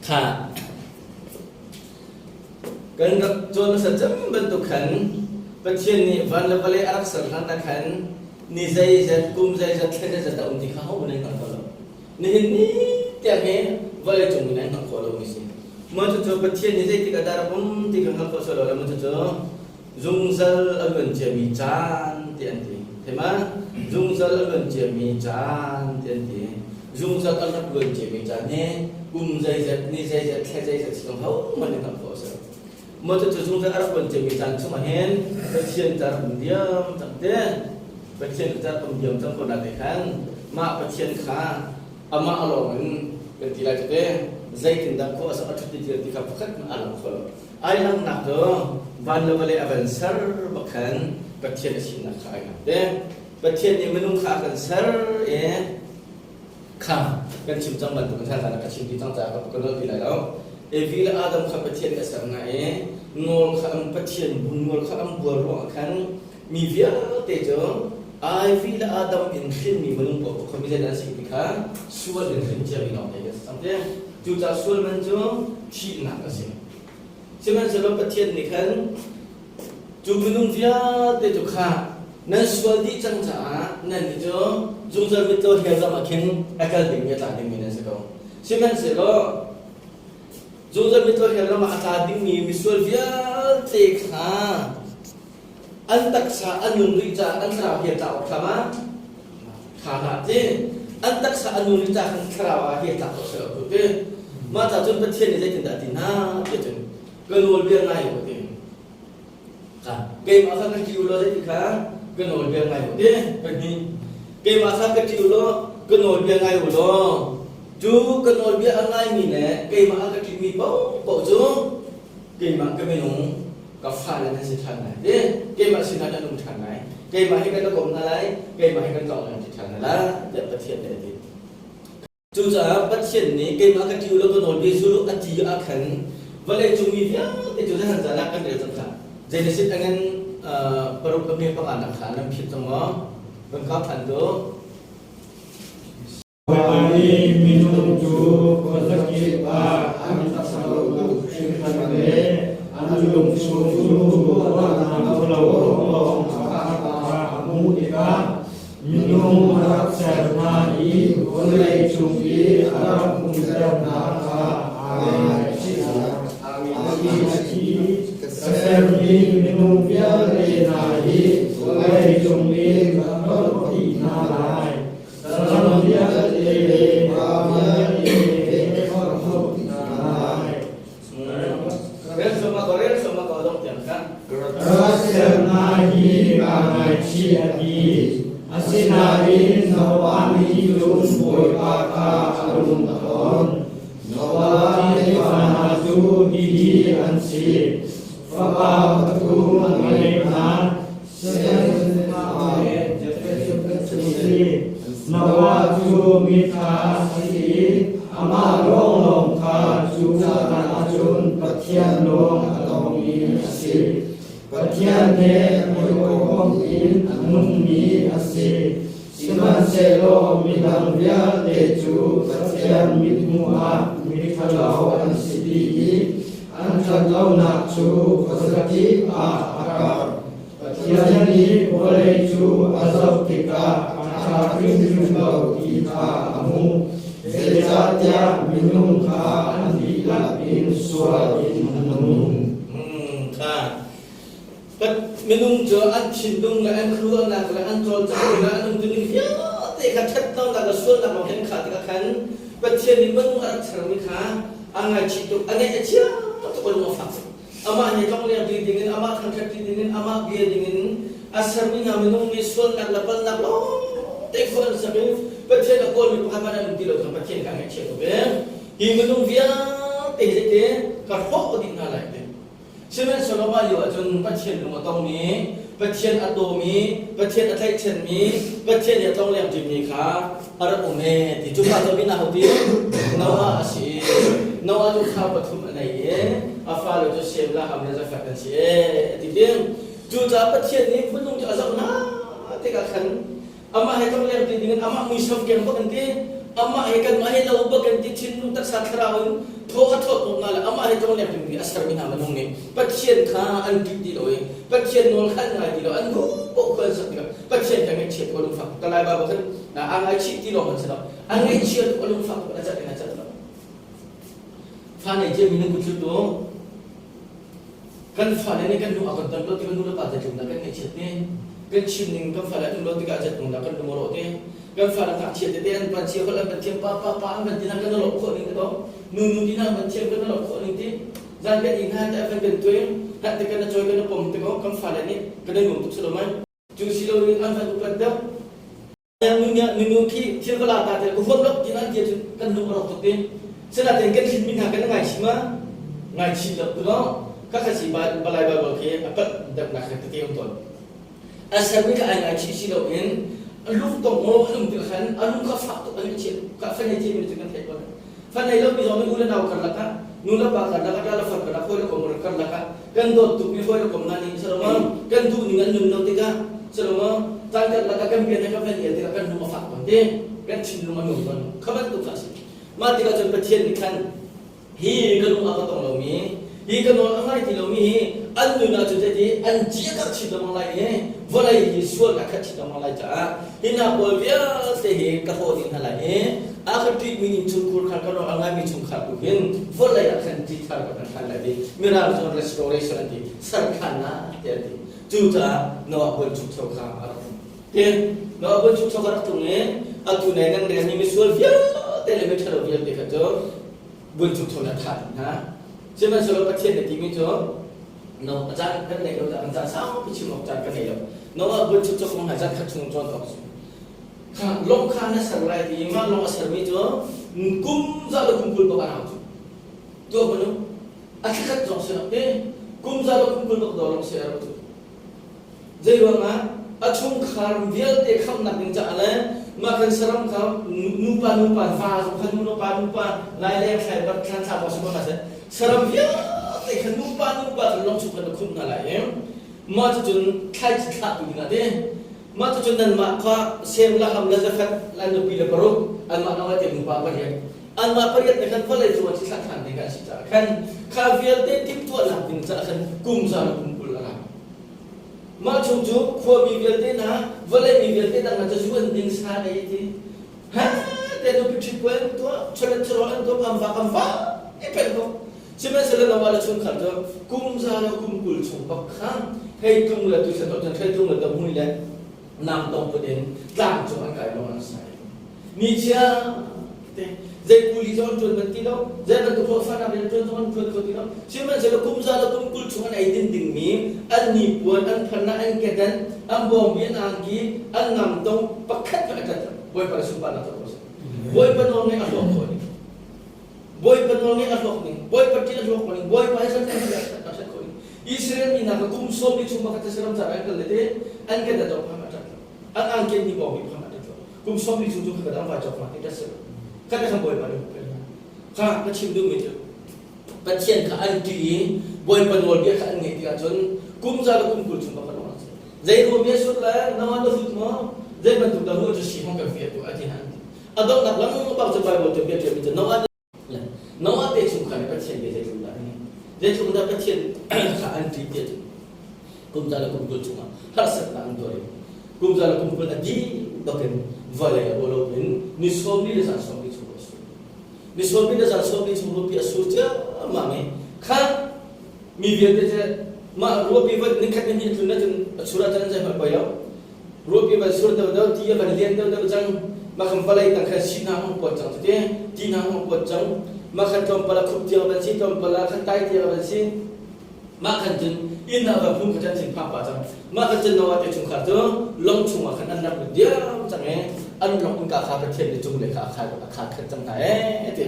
Kha kan rak cawn hmasa cem bantuk khan Pathian nih van le vawlei a rak ser hlan ah khan ni zeizat, kum zeizat, thla zeizat a um ti kha hohmanh an hngal kho lo. Nihin ni tiang hi vawlei cung in an hngalh khawh lomi si. Mah cucu Pathian nih zeitik ah dah rak um ti kha hngalh khawh sawh lo le mah cucu zungzal a luan ciami caan ti an ti. Thei ma? Zungzal a luan ciami caan ti an ti. Zungzal a rak luan ciami caan hi kum zeizat, ni zeizat, thla zeizat si zong hohmanh nih hngalh khawh a si lo. Mah cucu zungzal a rak luan ciami caan chungah hin Pathian ca rak um diam cang te. Pathian ca rak um diam cang ko na te khan mah Pathian kha amah a lawng in kan ti lai cu te zeitindah khua a sak a ṭhut ti ti kha pakhat hmanh a lang kho lo. Ai langhnak cu van le vawlei a van ser bak khan Pathian a sinak kha ai lang te. Pathian nih minung kha a kan ser i kha kan chim cang bantuk in hlan ka chim ti cang caah ka nolh ti lai lo. Evi le Adam kha Pathian nih a ser hna i nawl kha an Pathian nawl kha an buar ruangah khan mi vialte cu Ivy le Adam in hrinmi minung paoh kha mi zeidah an si ti kha sual in hrin ciami lawngte kan si cang te. Cucaah sual man cu thihnak a si. Sihmanhsehlaw Pathian nih khan cu minung vialte cu kha nan sual dih cang caah nannih cu zungzal mitcaw hell ram ah khin a kal dingmi a tla dingmi nan si ko. Sihmanhsehlaw zungzal mitcaw hell ram ah a tla dingmi misual vialte kha an taksa an nun rih caah an thlarau hi a tla awk thlam ah tha hlah ti an taksa an nun rih caah khan thlarau ah hi a tlak awk si lo tu ti mah ca cun Pathian nih zeitindah a ti hna ti cun ka nawlbia ngai u ti kha keimah kha ka ṭi u law zeiti kha ka nawlbia ngai u ti pahnih keimah kha ka ṭi u law ka nawlbia ngai u law cu ka nawlbia a ngaimi le keimah a ka ṭihmi paohpaoh cu keimah ka minung ka fale nan si ṭhan lai ti keimah sinah nan um ṭhan lai keimah hi kan kom hna lai keimah hi kan tlawng nan ti ṭhan hna lai tiah Pathian nih a ti cucaah Pathian nih keimah ka ṭi u law ka nawl bia zul u a ti ah khan vawlei cung mi vialte cu zehan zan ah kan rel cang kha Genesis a ngan paruk a hme panga nak kha nan phit cang maw kan kau ṭhan tu Bawipa nih minung cu khuazakip ah an ṭhalo tuk hringhran le an lung chung cu ruahnak ṭhalo lawng a hmuh tikah minung a rak ser hna i vawlei cung i a rak umter hna kha aa ngaihchih. A thi ka sermi minung vialte hna hi vawlei cung in ka hlawt dih hna lai. Saram vialte le pa vialte he forhhawt hna lai. Rel soma ko rel soma ko dong tiang kha. Ka sernak hi kaa ngaihchih a ti. Asinain Noah nih cun Bawipa kha a lung a ton. Noah tefa hna cu hihi an si. Fapa pathum a ngei hna. Noah cu mitha a si i amah lawnglawng kha cu caan ahcun Pathian lawng a tongmi a si. Pathian he hawikom in a nungmi a si. Sihmanhsehlaw midang vialte cu Pathian mithmuh ah miṭhalo an si dih i an ṭhatlonak cu khuazakip ah a karh. Pathian nih vawlei cu a zoh tikah a ṭha hrimhrim lo ti kha a hmuh. Zeicahtiah minung kha an dihlak in sual in an nung. Kha minung cu an thinlung le an khuaruahnak le an cawlcanghnak le an umtuning vialte kha ṭhatlonak le sualnak lawng he an khah tikah khan Pathian nih minung a rak sermi kha a ngaihchih tuk, a ngaih a chia tuk, a lung a fak tuk. Amah nih tlongleng ti dingin, amah thangṭhat ti dingin, amah bia dingin a sermi hna minung nih sualnak le palhnak lawngte khual an sak i Pathian a kawlmi pakhat hmanh an um ti lo kha Pathian kha a ngaihchia tuk i hi minung vialte hi zeiti ka hrawh dih hna lai ti. Sihmanhsehlaw mah lio ahcun Pathian lung a tongmi, Pathian a tawmi, Pathian a tlaihchanmi, Pathian i a tlongleng ṭimi kha a rak um ee ti cu pa cu min aho ti Noah a si i Noah cu thla pathum a nei i a fale cu Sem le Ham le Jafeth an si ee a ti ti. Cucaah Pathian nih minung cu a zoh hna tikah khan amah he tlongleng ti dingin amah muisam keng bak an ti amah he kanmah he lo bak an ti thinlung taksa thlarau in Thaw a thawt tuk hna le amah he tlongleng dingmi a sermi hna minung nih Pathian kha an ṭih ti lo i Pathian nawl kha an ngai ti lo, an duh paoh kha an sak tikah Pathian kha ngaihchia tuk a lungfak tuk. Kalay Baibal khan aa ngaichih ti lawng an si lo. A ngaihchia tuk a lungfak tuk a cat in a cat lo. Fa nei ciami nan kut thlu Kan fale nih kan hnu a kan ton lo tikah nu le pa zeitluk dah kan ngaihchiat te. Kan chim ning kan fale an um lo tikah zeitluk dah kan lung a rawh te. Kan fale ngakchia tete an van chia holh an van thiam pa pa pa an van ti hna kan lawh khawh ning te ko. Nu nu ti hna an van thiam kan lawh khawh ning ti. Zan kan inn hna te an van kan tuai. Hat te kan a cawi kan a pom te ko kan fale nih kan i nuam tuk si lo mai. Cu si lo in an van upat deuh. Nu khi thil ka la ta te ka huam lo ti nan ti cun kan lung a rawk tuk ti. Sinain kan hrin mi hna kan ngaichih ma ngaichih lo tu lo ka kha si balai Bible khi a palh deuhnak kha tete um tawn. A sermi kha ai ngaichih si lo in a lung tong maw a lung ti khan a lung kha fak tuk an i ka fa nei mi cu kan theih ko. Fa nei lo mi zong nih u le nau karlak ah nu le pa karlak ah ṭa le far karlak hawi le kom karlak ah kan dawt tuk mi hawi le kom hna nih salawm kan duh ning an nun lo tikah salawm caan karlak ah kan bia kan van el tikah kan lung a fak tawn te kan thinlung a nuam tawn kha bantuk kha a si. Mah tikah cun Pathian nih khan hi ka lung a ka tong lomi hi ka nawl a ngai ti lomi hi an nun ahcun zeiti an ci a karh chin lengmang lai i vawlei hi sual a khat chin lengmang lai caah hi hna pawl vialte hi ka hlawh dih hna lai i a ka ṭihmi innchungkhur kha ka nawl a ngaimi chungkhar tu hin vawlei ah khan ti thar ka kan hlan lai ti mirang cun restoration an ti serkhannak ti an ti. Cucaah Noah buanchukcho kha a rak um ti. Noah buanchukcho kha rak tlung i atu nai nan relmi misual vialte le miṭhalo vialte kha cu buanchukcho nih a thah dih hna. Sihmanhsehlaw Pathian nih timi cu no a caan kan neih lo caah kan caan saupi chim awk caan kan nei lo. Noah buanchukcho kong hna caan khat chung cawn awk a si. Kha lawng kha na ser lai ti mah lawng a sermi cu kum za le kum 20 bak a rau cu. Tuah manu a thlakhat zong si lo te kum za le kum 20 bak daw lawng si a rau cu. Zeiruangah a chungkhar vialte khamhnak ding caah le mah kan saram kha nupa nupa va zong kha nupa nupa lai leng thlai bat thlan thla bawk si ko hna seh saram vialte kha nupa nupa cu lawng chung khan na khumh hna lai i mah cucun thlaici thlahtu dingah ti mah cucun nanmah kha Sem le Ham le Jafeth le nupi le paruk anmah lawng te nupa pariat anmah pariat ne khan vawlei cung ah ci thlah ṭhan ding an si caah khan kha vialte timhtuahnak ding caah khan kum za le kum 20 a rau. Mah chung cu khuami vialte hna, vawlei mi vialte dang hna cu zu an ding sa ei ti. Ha te nupi ṭhit puai an tuah, chawlet chawrawl an tuah, an vak an vak i peng ko. Sihmanhsehlaw Noah le chungkhar cu kum za le kum 20 chung bak kha hei tlung le tuisan to cun hei tlung le tomhui le nam tong put in tlang cung an kai lawng an sai. Nichia te zei kuli zong an ṭuan ban ti lo, zei bantuk hlawhfanak rian ṭuan zong an ṭuan kho ti lo. Sihmanhsehlaw kum za le kum 20 chung an ei din dingmi an nipuan, an phanah, an kedan, an bawngbi, an angki, an namtong pakhat hmanh a ṭat lo. Bawipa le sunparnak cu a si. Bawipa nawl ngaih a hlawk khawh ning. Bawipa nawl ngaih a hlawk ning. Bawipa ṭih a hlawk khawh ning. Bawipa he san a ṭhat khawh ning. Israel mi hna kha kum 40 chung pakhat saram car an kal le te an kedan zong phang a ṭat lo. An angki an ni bawngbi phang a ṭat lo. Kum 40 chung cu kha dang vai cawk ma ti si kha ka bawipa nih hupel hna kha ka chim duhmi cu Pathian kha an ṭih i bawipa nawlbia kha an ngaih tikah cun kum za le kum 20 chung bak lawng an si zei ruam bia sur le nawa na hlut maw zei bantuk dah ruah cu si hong kan fiah tu a ti hna a donghnak lang bak cu Bible cu bia ṭialmi cu Noah Noah te chungkhar nih Pathian bia zeitluk dah an zeitluk dah Pathian kha an ṭih tiah cun kum za le kum 20 chungah harsatnak an tuar i kum za le kum 20 a dih bakin vawlei a lo in ni 40 le zan 40 chung a sur. Ni 40 le zan 40 chung ruahpi a sur ciammam i kha mi vialte cu mah ruahpi van nikhat ni hnih a tlun ahcun a sur ahcun an zeihmanh poi lo. Ruahpi van sur deuhdeuh, ti a van lian deuhdeuh cang. Mah khan vawlei tang khan si hna hong kuat cang cuti, ti hna hong kuat cang. Mah khan tlawmpal ah khup tiang a van si, tlawmpal ah khan tai tiang a van si. Mah khan cun inn ah van phung kha chan sin phak pah cang. Mah khan cun Noah te chungkhar cu lawng chungah khan an rak lut diam cang i an lawng innka kha Pathian nih cung le kha a khar a khar khan cang hna ee ti.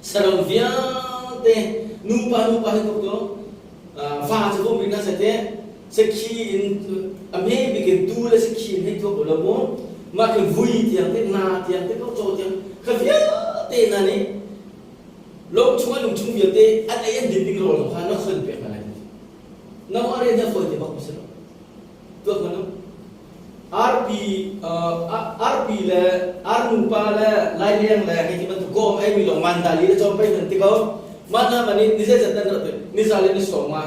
Saram vialte nupa nupa hi tuk cu va cu vum rih hna seh teh sakhi in a hme bik in tu le sakhi in hei tuak u law mu mah khi vui tiang te nga tiang te ko caw tiang kha vialte hna nih lawng chung an lungchung vialte an ei an din ding rawl zong kha na khon pek hna lai na mah rian hi a fawi te bak si lo tuak hmanh u arpi arpi le arnupa le laileng le hei ti bantuk. Kawm ei mi lawng mandali le cawm pei nan ti ko. Mah hna man nih ni zeizat nan rat ni za le ni sawm nga.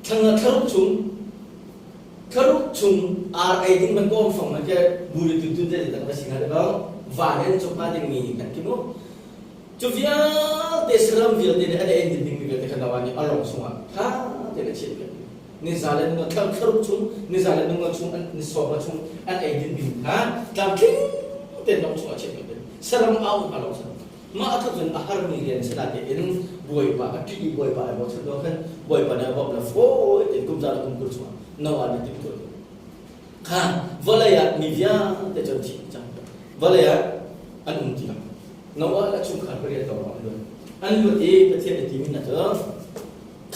Thla thlaruk chung thlaruk chung ar ei ding man kawm fong man ke bu le tun tun zeizat dan va si hnga ko. Van in cawk hnga ding mi kan ki mu. Cu vialte saram vialte nih an ei ding ding mi vialte kha Noah nih a lawng chungah tha tein a chiah piak. Ni za le ni nga thlaruk chung ni za le ni nga chung ni sawm nga chung an ei din ding kha tlamtling tein lawng chungah chiah piak. Saram a um hnga lo saram. Mah tluk in a harmi rian si natein Bawipa a ṭih i Bawipa ai bochan lo khan Bawipa nih a bawmh le fawi tein kum za le kum 20 chungah Noah nih timhtuah kha vawlei ah mi vialte cu an thi cang. Vawlei ah an um ti lo. Noah le chungkhar pariat lawng an luat. An luat i Pathian a timi hna cu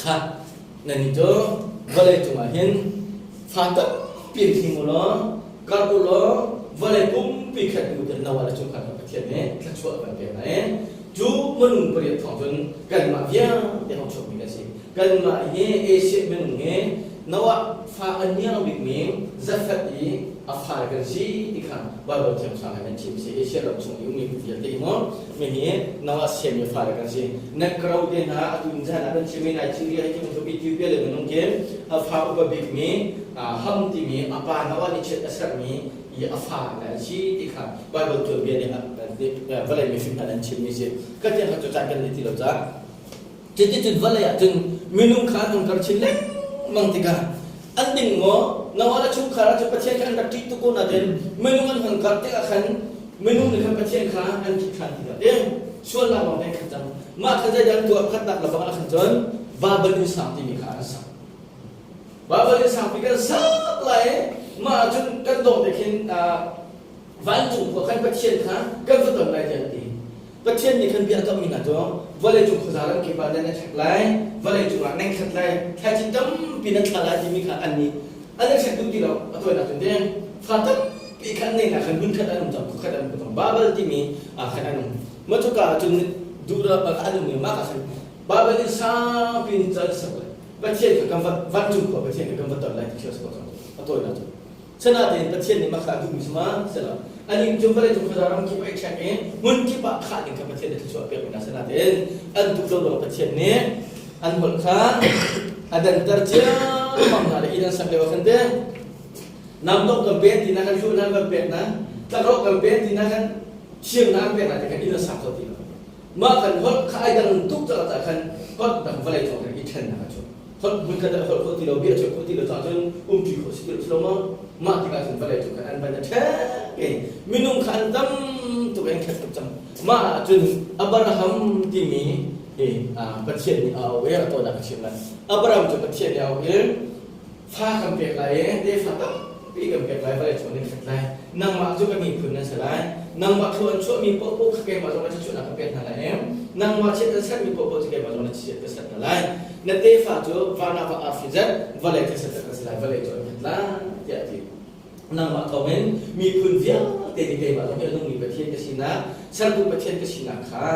kha nannih cu vawlei cungah hin fa tampi in hring u law karh u law vawlei pumpi khat u tiah Noah le chungkhar kha Pathian nih thluachuah kan pek hna i cu minung pariat thawng cun kanmah vialte hong chuakmi kan si. Kanmah hi Asia minung hi Noah fa a niang bikmi Jafet i a fale kan si ti kha Baibal thiamsang he nan chim si. Asia ram chung i ummi vialte hi maw mihi Noah siami fale kan si. Negro te hna atu in zan ah kan chimmi Nigeria hi cu Ethiopia le minung khi a fa upa bikmi Ham timi a pa Noah nih chiat a serhmi i a fa an si ti kha Baibal tuanbia nih vawlei mifim hna an chimmi si. Ka tiang kha cu caan kan nei ti lo caah Cuticun vawlei ah cun minung kha an hung kar chin lengmang tikah an ding maw Noah le chungkhar ah cun Pathian kha an rak ṭih tuk ko nain minung an hung kar tikah khan minung nih khan Pathian kha an ṭih ṭhan tikah te sualnak lawng te khat cang. Mah kha zeidah an tuah khatnak le bang ah khan cun Babel inn sang timi kha an sak. Babel inn sangpi kan sak lai mah ah cun kan dawh te khin vancung khua khan Pathian kha kan va ton lai tiah an ti. Pathian nih khan bia a kamhmi hna cu vawleicung khuaza ramkip ah nan i ṭhek lai, vawleicung ah nan khat lai, thlaici tampi nan thla lai timi kha an nih an i ṭhek duh ti lo. A tawinak cun deng fa tampi kha an neihnak khan hmun khat an um cang, khua khat an um cang. Babel timi ah khan an um. Mah cuka ah cun duh an um i mah ah khan Babel in sangpi in ca an sak lai. Pathian kha kan va vancung khua Pathian kha kan va ton lai ti khi a si ko cang. A tawinak cun. Sinain Pathian nih mah kha a duhmi cu ma si lo. Anih cu vawleicung khuaza ram kip ah i ṭhek i hmun kip ah khah ding kha Pathian nih thluachuah a pekmi hna. Sinain an duh lo ruangah Pathian nih an holh kha a danter ciammam hna le inn an sak lio ah khan teh namtong kan pen ti na kan hluh na kan pek na tlakrawh kan pen ti na kan thiamnak an pek na ti khan inn an sak kho ti lo. Mah kan holh kha ai dang tuk caah khan holh dang vawlei cung khan i ṭhennak a chuak. Holh hmunkhat ah holh khawh ti lo, bia chuah khawh ti lo caah cun umṭi khawh si ti lo si lo maw? Mah tikah cun vawlei cung khan an van i ṭhek i minung kha an tam tuk i an khat tuk cang. Mah ah cun Abraham timi hi Pathian nih a auh i a tawinak a chim lai. Abraham cu Pathian nih a auh i fa kan pek lai i tefa tampi kan pek lai vawlei cung nan khat lai nangmah cu ka miphun nan si lai nangmah thlua an chuahmi paohpaoh kha keimah zong na chuahnak ka pek hna lai i nangmah chiat an sermi paohpaoh cu keimah zong na chiat ka ser hna lai na tefa cu van ah va arfi zet vawlei thisa zet an si lai vawlei cu an khat lai tiah a ti nangmah thawngin miphun vialte nih keimah zong hi a nungmi Pathian ka sinak sertu Pathian ka sinak kha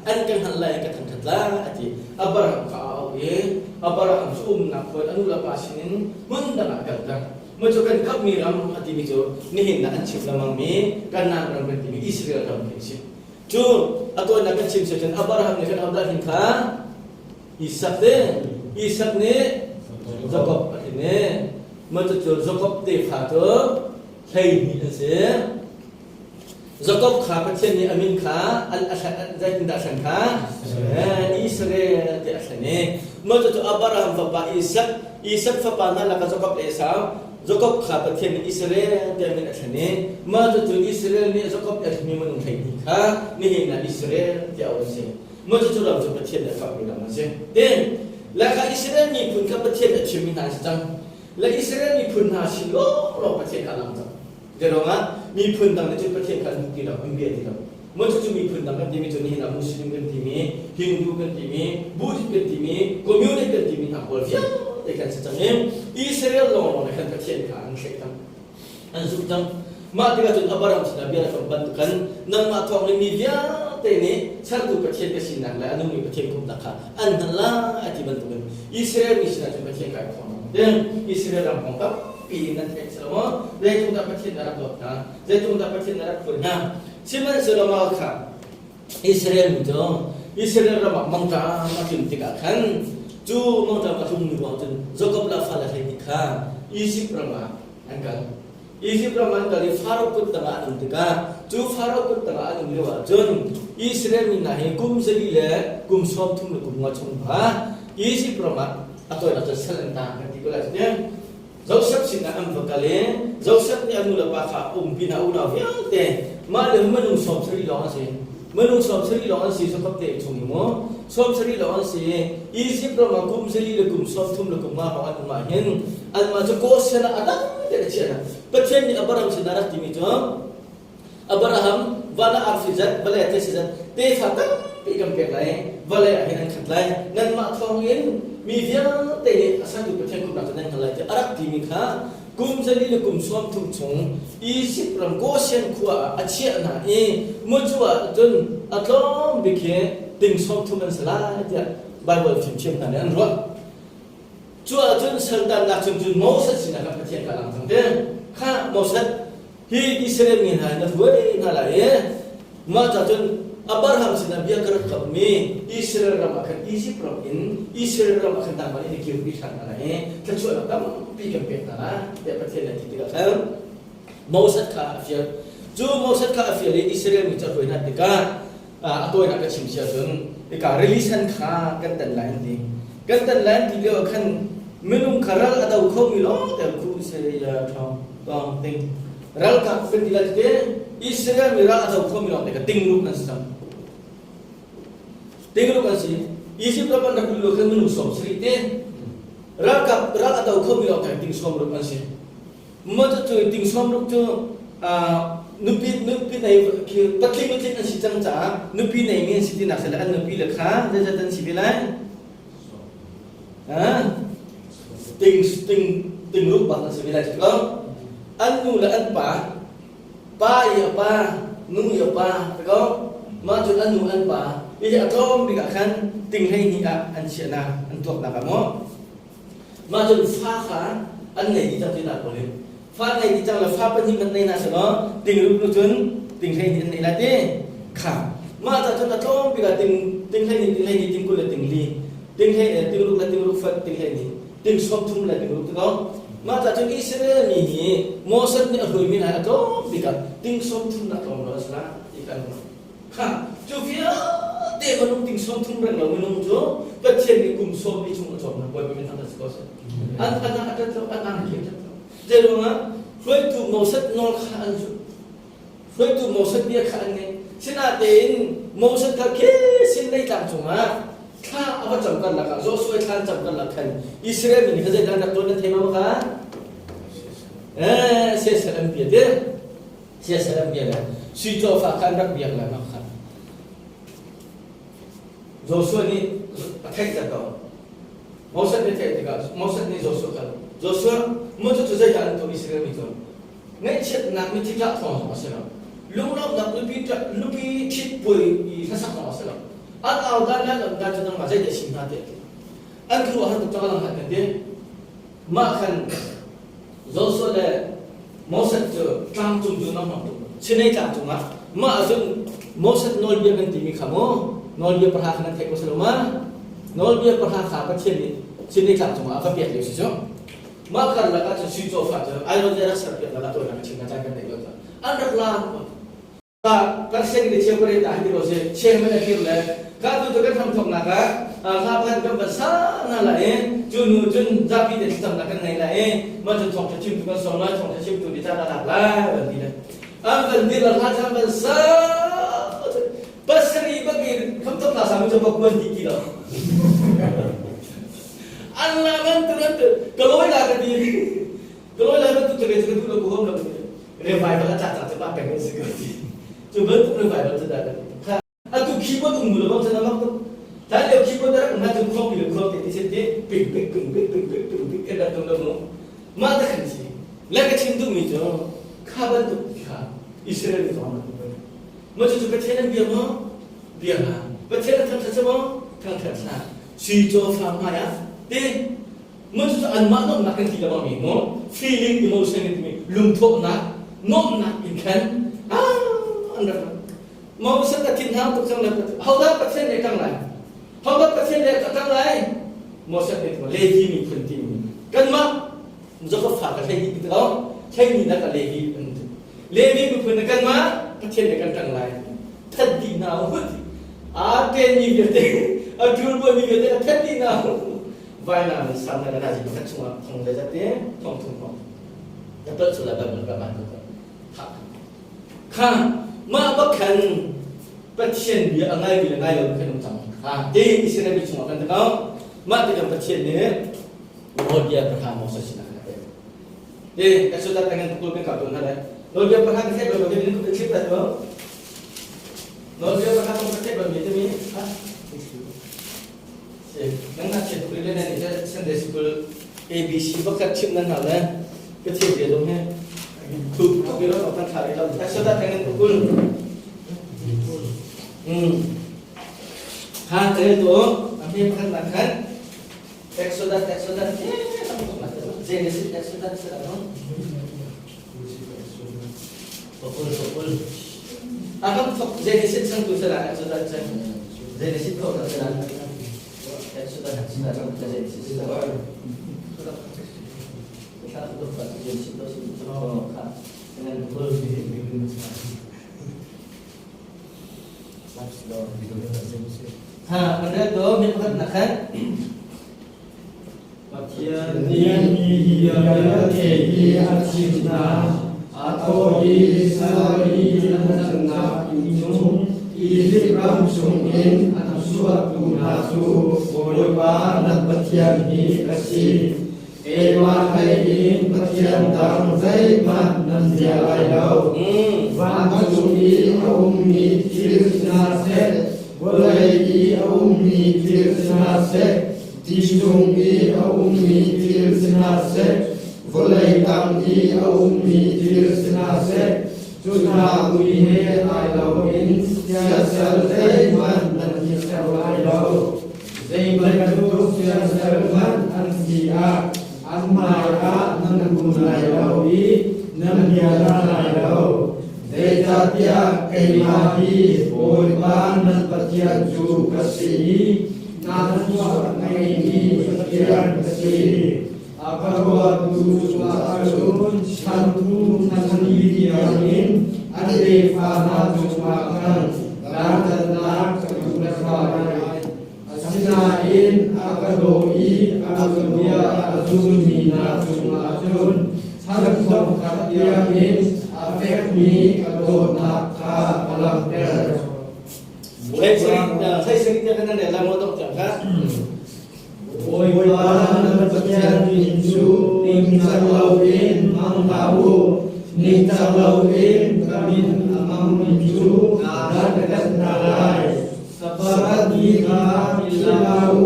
an ka hngalh lai an ka thangṭhat lai a ti. Abraham kha a auh i Abraham cu umnak khua a nu le pa sinin hmun dang ah a kalter. Mah cu kan kamhmi ram a timi cu nihin ah an chim lengmangmi Kanaan ram kan timi Israel ram khi a si. Cu a tawinak kan chim si cun Abraham nih khan ahodah hin kha Isak te Isak nih Jakob a hrin i mah cucu Jakob tefa cu 12 an si. Jakob kha Pathian nih a min kha zeitindah a thlen kha? Israel tiah a thlen i mah cucu Abraham fapa Isak, Isak fapa hna lakah Jakob le Esau, Jakob kha Pathian nih Israel tiah min a thlen i mah cucu Israel nih Jakob nih a thlenmi minung 12 kha nihin ah Israel tiah auh an si. Mah cucu ram cu Pathian nih a kamhmi ram an si. Tin, le kha Israel miphun kha Pathian nih a chimmi hna an si cang. Le Israel miphun hna sin lawnglawng Pathian kha a lang cang. Zeiruangah miphun dang nih cun Pathian kha an duh ti lo, an bia ti lo. Mah cucu miphun dang kan timi cu nihin ah Muslim kan timi, Hindu kan timi, Buddhist kan timi, Communist kan timi hna pawl vialte kan si cang i Israel lawnglawng nih khan Pathian kha an thlaih cang. An zumh cang. Mah tikah cun Abraham sinah bia na kam bantukan nangmah thawng in mi vialte nih sertu Pathian ka sinak le a nungmi Pathian kumnak kha an hngalh lai a ti bantukin Israel mi sinah cun Pathian kai khawh ding Israel ram kong tampi in nan theih si lo maw? Zeitluk dah Pathian na rak dawt hna? Zeitluk dah Pathian na rak hruai hna? Sihmanhsehlaw mah kha. Israel mi cu Israel ram ah mangṭam a tlun tikah khan cu mangṭam a tlungmi ruang cun Jakob le a fale 12 kha Izipt ram ah an kal. Izipt ram an kal i Faro kut tangah an um tikah cu Faro kut tangah an um lio ahcun Israel mi hna hi kum zali le kum 30 le kum nga chung kha Izipt ram ah a tawinak cun sal an tang kan ti ko lai cu Joseph sinah an va kal i Joseph nih a nu le pa kha a umpi hna unau vialte mah le minung 70 lawng an si. Minung 70 lawng an si Jacob te chung i mu 70 lawng an si i Izipt ram ah kum zali le kum 30 le kum nga hrawng an um ah hin anmah cu Goshen ah a dang tein a chiah hna. Pathian nih Abraham sinah rak timi cu Abraham van ah arfi zat vawlei ah these zat tefa tampi kan pek lai vawlei ah hin an khat lai nanmah thawngin mi vialte nih a sertu Pathian kumnak cu nan hngal lai tiah a rak timi kha kum zali le kum 30 chung Izipt ram Goshen khua ah a chiah hna i mucu ah cun a tlawm bik hi ting 30 an si lai tiah Baibal fimthiam hna nih an ruah. Cu ahcun saltannak chung cun Moses sinah khan Pathian ka lang cang te. Kha Moses hi Israel mi hna na hruai hna lai i mah ca cun Abraham sinah bia ka rak kammi Israel ram ah khan Izipt ram in Israel ram ah khan nangmah nih na kirpi ṭhan hna lai i thluachuahnak tampi kan pek hna lai tiah Pathian nih a ti tikah khan Moses kha a fial. Cu Moses kha a fial i Israel mi cu a hruai hna tikah a tawinak ka chim si ahcun hika rili sen kha kan tan lai an ti. Kan tan lai an ti lio ah khan minung kha ral a do khomi lawng te khu Israel ṭhawng tawng ting ralkap kan ti lai tete Israel mi ral a do khomi lawng te kha ting ruk an si cang. Ting ruk an si. Egypt ram an rak luh khan minung 70 te ralkap ral a do khomi lawng te ting 60 an si. Mah cu ting 60 cu nupi nupi nei khi patling nutling an si cang caah nupi neimi an si tinak si le an nupi le kha zeizat an si ve lai? Ting ting ting ruk bak an si ve lai si ko. An nu le an pa pa i a pa nu i a pa ti ko. Mah cun an nu an pa i a tlawm bik ah khan ting 12 ah an chiahnak an tuaknak ah maw Mah cun fa kha an ngei dih cang ti hna pawl hi. Fa ngei dih cang le fa pahnih hmanh nei hna selaw ting ruk nu cun ting 12 an nei lai ti. Kha. Mah ca cun a tlawm bik ah ting ting 12 ting 12 ting 20 le ting li ting hlei ting ruk le ting ruk fat ting 12 ting 30 le ting ruk ti ko. Mah ca cun Israel mi hi Moses nih a hruaimi hna a tlawm bik ah ting 30 na tlawm lo a si la ti kan Kha cu vialte minung ting 30 reng lo minung cu Pathian nih kum 40 chung a cawmnak Bawipa min thangṭhat si ko seh. An an a ṭhat lo, an an a ṭhat lo. Zei ruangah hruaitu Moses nawl kha an zulh. Hruaitu Moses bia kha an ngaih. Sinatein Moses kha khi Sinai tlang cungah thla a va cam karlak ah Joshua thla an cam karlak khan Israel mi nih kha zeidah an rak tuan nan thei ma kha? Eh, siasal an bia te. Siasal an bia le sui cawfa kha an rak biak le mak kha. Joshua nih a theih tak ko. Moses nih theih tikah Moses nih Joshua kha Joshua mu cu cu zeidah an tuah Israel mi cu ngaihchiatnak mithi ṭah thawng zong a si lo lunglawmhnak nupi nupi ṭhit puai i hlasak zong a si lo an au dan le an um dan cu nangmah zeidah chim hna tiah an khuaruah har tuk cang lang kan ti mah khan Joshua le Moses cu tlangcung cu nan hmang tuk. Sinai tlang cungah mah ahcun Moses nawlbia kan timi kha maw nawlbia pahra kha nan theih ko si lo ma? Nawlbia pahra kha Pathian nih Sinai tlang cungah a va pek lio si cu. Mah karlak ah cun sui cawfa cu Iron rak serpiak la tuan a chim na caan kan neih lo an rak la Kan le cheu ka ta hi ti ko si cheng man a kir le ka tu tu kan hram thoknak ah hla phan kan van sa na la i cu nu cun zapi te thlacamnak kan ngei la i mah cun thawngtha chimtu kan sawm lai thawngtha chimtu nih caan a lak lai van ti le an van dir la hla caan van sa pasari bakin khamthok hla sang cu bak kuan ti ti lo an la man tu nan tu ka loi la ka ti ka loi la tu tu ka tu lo ku hom lo revival a cah cah cu mah peng in si ko ti cu bantuk revival cu dah kha atu keyboard um lo bang cun amak tuk tan lio keyboard rak um cun khop le khop te ti sin ti ping ping ping ping ping ping ping ping kan rak tum lo mu mah ta khan si le ka chim duh mi cu kha bantuk kha Israel mi zong an ma cu cu Pathian an bia maw bia hna Pathian an thangthat maw thangthat hna sui caw fa hmai ah ti Mun cu anmah nuamhnak kan ti lengmang mi mu feeling emotion kan timi lungthawhnak nuamhnak in khan ah an rak. Moses a thinhang tuk cang le hodah Pathian nih tang lai? Hodah Pathian nih ka tang lai? Moses nih Levi miphun timi kanmah Jacob fa ka hlei ti ko hlei ni na ka Levi an ti. Levi miphun kanmah Pathian nih kan tang lai. That dih hna u ti. A ten mi vialte a tul mi vialte a that dih hna u. Vainam in sam na kana ji pakhat chungah thong le zate thong thum hong. Na tol sula ban ban ban Kha mah bak khan Pathian bia a ngaimi le ngai lo khan um cang. Ha te Israel mi chungah kan takau. Mah tikah Pathian nih nawlbia pahra Moses sinah a pek. Te Exodus tangan tukul kan kau tuan hna lai. Nawlbia pahra kan theih bal mi kan thlip lai to. Nawlbia pahra kan theih bal mi timi ha Nan ngakchia tuk rih le nan i Sunday School ABC pakhat chimh nan hau le Pathian bia zong hi thuk tuk i ro kan thla rih lo. Exodus tang in ukul. Ha te to a hme pakhat nak khan Exodus Exodus Genesis Exodus sa no. Pakul pakul. Akam thok Genesis sang tu sala Exodus chan. Genesis thok na sala. Exodus sala Genesis sala. Ha, kan to mi pakhat na khan Pathian nih hi vialte hi a chimh hna. A thaw i Israel i an cannak inn chung Izipt ram chungin an chuahtu hna cu Bawipa nan Pathian hi ka si. Keimah hlei in Pathian dang zeihmanh nan bia lai lo. Vancung i a ummi thil si hna seh, vawlei i a ummi thil si hna seh, ti chung i a ummi thil si hna seh, vawlei tang i a ummi thil si hna seh, cu hna mui he ai loin siasal zeihmanh nan i ser lai lo. Zei bantuk siasal hmanh an si ah an hmaiah nan kun lai lo i nan bia hna lai lo. Zeicahtiah keimah hi Bawipa nan Pathian cu ka si i nahchuak ngeimi Pathian ka si. A ka ruattu cungah cun chantu chan li tiangin an tefa hna cungah khan dantatnak ka tuah hna lai. Asinain a ka daw i a ka bia a zulmi hna cungah cun chan thongkhat tiangin a fekmi ka dawtnak kha ka langhter. Bawipa nan Pathian min cu ningcang loin hmang hlah u, ningcang loin ka min a hmangmi cu nan kat hna lai. Sabbath ni kha philh hlah u,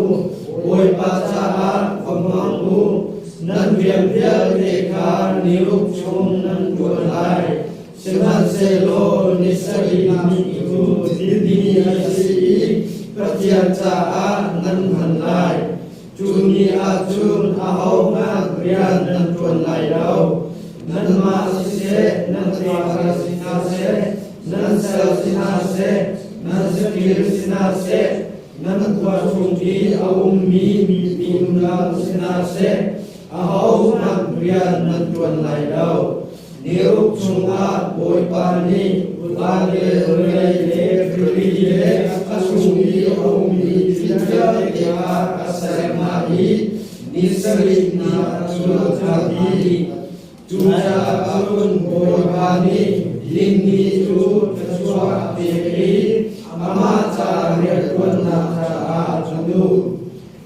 Bawipa caah va hmang u. Nan rian vialte kha ni ruk chung nan ṭuan lai. Sihmanhsehlaw ni sarihnak cu ni a si i Pathian caah nan hman lai. Cu ni ah cun ahohmanh rian nan ṭuan lai lo. Nanmah siseh, nan tefa si hna seh, nan sal si hna seh, nan saṭil si hna seh, nan khua chung i a ummi miphun si hna seh, ahohmanh rian nan ṭuan lai lo. Niruk chungah Bawipa nih van le vawlei le rili le a chung i a ummi thil vialte kha a ser hna i ni sarihnak cu a tlak dih. Cucaah cun Bawipa nih ni cu thluachuah a pek i amah ca rianṭuannak caah a duh.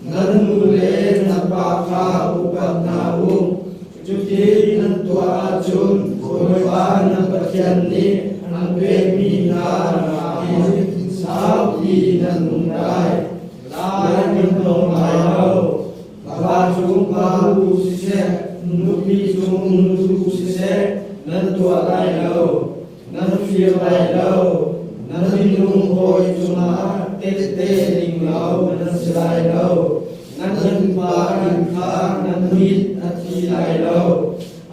Nan nu le nan pa kha upat hna u. Cuti nan tuah ahcun Bawipa nan Pathian nih an pekmi hna ram ah hin saupi nan um lai. Lai nan tong lai lo. Pa cung pa u siseh, nupi cung nu siseh, nan tuah lai lo. Nan fir lai lo. Nan minung hawi cungah tehte ning lo nan si lai lo. Nan innpa inn kha nan mit a thi lai lo.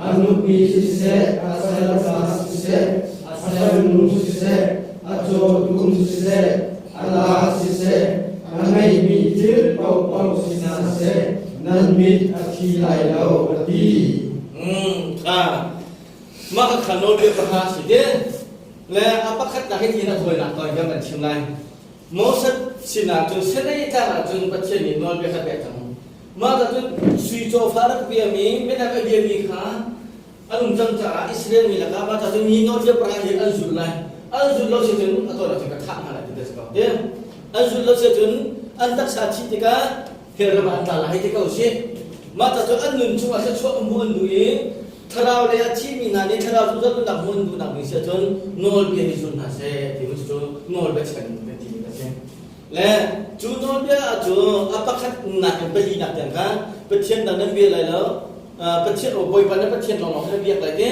A nupi siseh, a salpa siseh, a salnu siseh, a cawtu thil paohpaoh si hna seh, nan mit a thi lai lo, a ti. Kha mah kha nawlbia pahra si te le a pakhatnak hi tin a thawinak tawi kan kan chim lai. Moses sinah cun Sinai tlang ah cun Pathian nih nawlbia kha pek cang. Mah ta cun sui cawfa rak biami midang a biami kha an um cang caah Israel mi lakah mah ta cun mi nawlbia pahra hi an zulh lai. An zulh lo si cun a tawn ah cun ka thah hna lai ti te si ko. Te an zulh lo si cun an taksa thih tikah hell ram ah an tla lai ti ko si. Mah ta cun an nun chungah thluachuah hmuh an duh i thlarau lei ah thihmi hna nih thlarau zungzal nunnak hmuh an duhnak ding si ahcun nawlbia hi zul hna seh ti cu nawlbia chan kan ti a si. Le cu nawlbia ah cu a pakhat nak in palinak tiang kha Pathian dang nan bia lai lo, Pathian Bawipa na Pathian lawnglawng nan biak lai ti,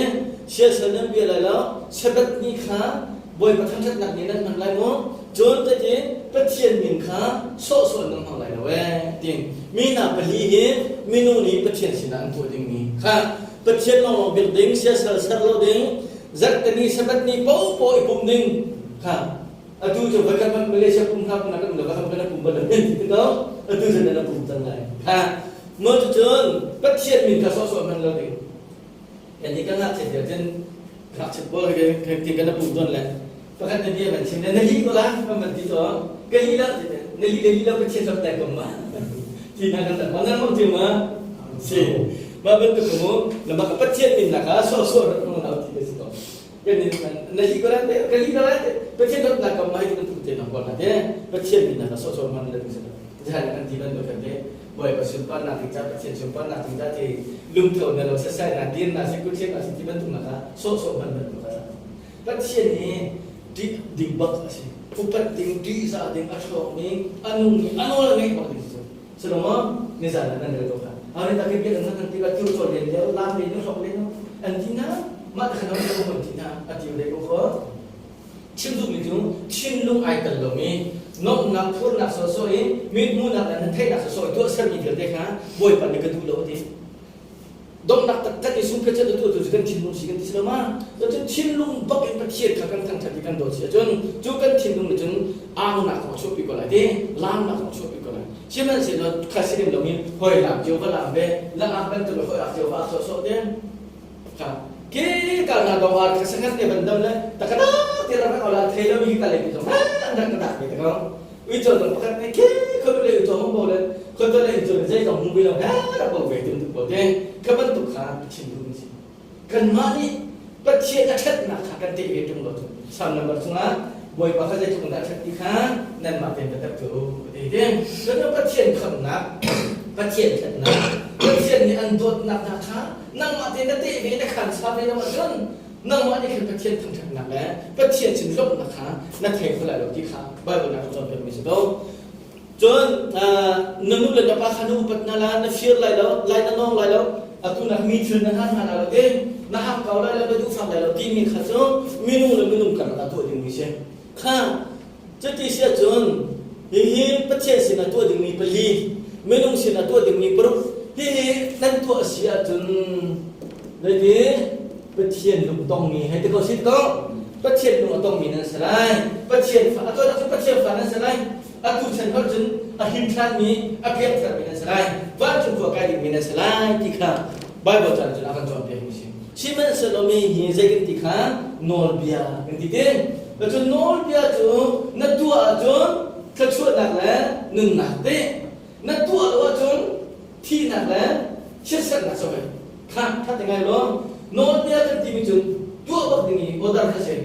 siasal nan bia lai lo, Sabbath ni kha Bawipa thangṭhatnak ni nan hman lai mu, cun tati Pathian min kha sawhsawh nan hmang lai lo ee ti. Mi hna pali hi minung nih Pathian sinah an tuah dingmi kha Pathian lawnglawng biak ding, siasal ser lo ding, zarhteni Sabbath ni paohpaoh i pum ding kha atu cu voi kan Malaysia pum hna pum kan um lo kan kan pum bal lo ti ko atu cu nan pum cang lai kha mo cu cun Pathian min kha sawhsawh hman lo ding kan ni kan ngakchiat lio cun ngakchiat pawl ke kan pum ton le pakhat na bia man chim le na li ko la man man ti to ka li la ti na li le li la Pathian rak dai kom ma ti na kan tak ma nan mong ti ma si ma bantuk mu la ma ka Pathian min la ka sawhsawh rak mong nau ti ka si to kan ni na li ko la te ka li ko la te Pathian rak na kam ma hi bantuk te na ko la te Pathian min la ka sawhsawh man le ti Zan kan ti bantuk kan te Bawipa sunparnak ding ca Pathian sunparnak ding ca ti lungtho na lo sasai na dir na si kuthian na si ti bantuk na kha sawhsawh hman bantuk kha Pathian hi ṭih ding bak a si upat ding ṭihzah ding a ṭhawng mi a nung mi a nawl a ngeih bak ding si Solomon nizan ah nan rel ko kha Hari tak biak an kan ti ba tiu chaw len leo lam len hrok len an ti na mah ta khan an ti na a ti le ko kho Chim duhmi cu thinlung ai tel lomi nuamhnak phurnak sawhsawh in mithmuhnak le theihnak sawhsawh in tuahsermi vialte kha Bawipa nih ka duh lo a ti. Donghnak taktak i sungkhat a tuahtu cu kan thinlung si kan ti si lo ma? Cun thinlung bak in Pathian kha kan thangṭhat i kan dawt si ahcun cu kan thinlung nih cun aunak zong a chuahpi ko lai ti, laamnak zong a chuahpi ko lai. Sihmanhsehlaw kha si lem loin hawi laam cio va laam ve, langak bantuk in hawi ak cio va ak sawhsawh te. Ke ka na dong ar ka sangat ne ban dam le takada ti rak rak ola thei lo mi ka le mi zong an rak ka dak ve ta ko ui cho dong pakhat ne ke kho le ui cho hong bo le kho to le cho zei zong hung bi lo ha rak bo ve tum tu ko te ka bantuk kha thin du si kan mah nih Pathian a ṭhatnak kha kan teh ve ṭung lo cu Psalm number chungah Bawipa kha zeitluk in dah a ṭhat ti kha nanmah tein biatak cu ti ti. Cun Pathian khamhnak, Pathian ṭhatnak, Pathian nih an dawtnak hna kha nangmah tein na teh ve na khan sa ve lo ahcun nangmah nih khan Pathian thangṭhatnak le Pathian sin lawmhnak kha na thei kho lai lo ti kha Bible nih a cawnpiakmi si ko. Cun na nu le na pa kha na upat hna la, na fir lai lo, lai na nawng lai lo, atu nak mi thil na hlan hna lai lo ti, na hakkau lai lo, na duhfak lai lo timi kha cu minung le minung karlak ah tuah dingmi si. Kha cuti si ahcun hihi Pathian sinah tuah dingmi pali, minung sinah tuah dingmi paruk, hihi nan tuah a si ahcun zeiti Pathian lung tongmi hei ti ko si ko. Pathian lung a tongmi nan si lai. Pathian fa, atu cu Pathian fa nan si lai. Atu chan holh cun a him ṭhanmi, a piangtharmi nan si lai. Vancung khua kai dingmi nan si lai ti kha Bible caan cun a kan cawnpiakmi si. Sihmanhsehlaw mi hi zei kan ti kha nawlbia kan ti ti. Cun nawlbia cu na tuah ahcun thluachuahnak le nunnak te na tuah lo ahcun thihnak le chiatserhnak si hoi. Kha kha te ngai law nawlbia kan timi cun tuah bak ding i order kha si.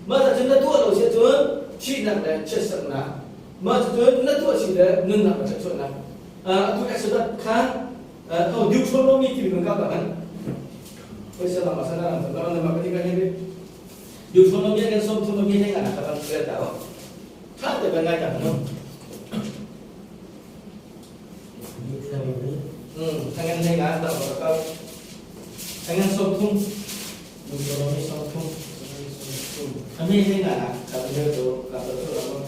Mah cun na tuah lo si ahcun thihnak le chiatserhnak mah cun na tuah si le nunnak le thluachuahnak atu Exodus kha oh Deuteronomy timi kan kap kan phaisa lam asana lam lam lam ka ti ka hi Deuteronomy kan som thum mi ne nga ka kan kre ta tha te ban ngai ta no Tangan ne nga ta ka tangan som thum Deuteronomy som thum Ami ne nga ka ka to ka to to